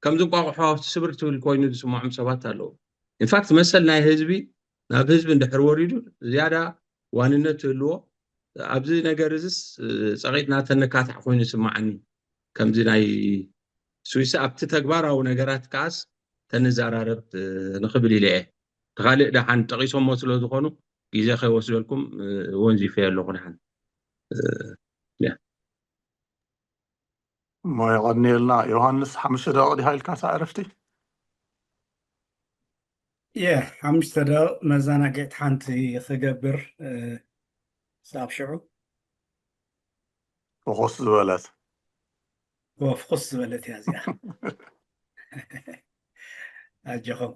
ከምዚ እንቋቑሖ ስብር ትብል ኮይኑ ዝስምዖም ሰባት ኣለዉ። ኢንፋክት መሰል ናይ ህዝቢ ናብ ህዝቢ እንድሕር ወሪዱ ዝያዳ ዋንነት ትህልዎ ኣብዚ ነገር እዚስ ፀቂጥና ተንካታዕ ኮይኑ ይስማዓኒ። ከምዚ ናይ ስዊስ ኣብቲ ተግባራዊ ነገራት ከኣስ ተንዘራረብ ንኽብል ኢለ እየ። ካልእ ደሓን ጠቒሶሞ ስለ ዝኾኑ ግዜ ከይወስደልኩም ወንዚፈ ኣለኹ። ደሓን እሞ የቐንየልና። ዮሃንስ ሓሙሽተ ደቂቕ ዲኻ ኢልካ ሳዕ ዕረፍቲ? የ ሓሙሽተ ደቂቕ መዘናግዒት ሓንቲ ክገብር ሳብ ሽዑ ፍኹስ ዝበለት ፍኹስ ዝበለት እያ እዚኣ። ኣጆኹም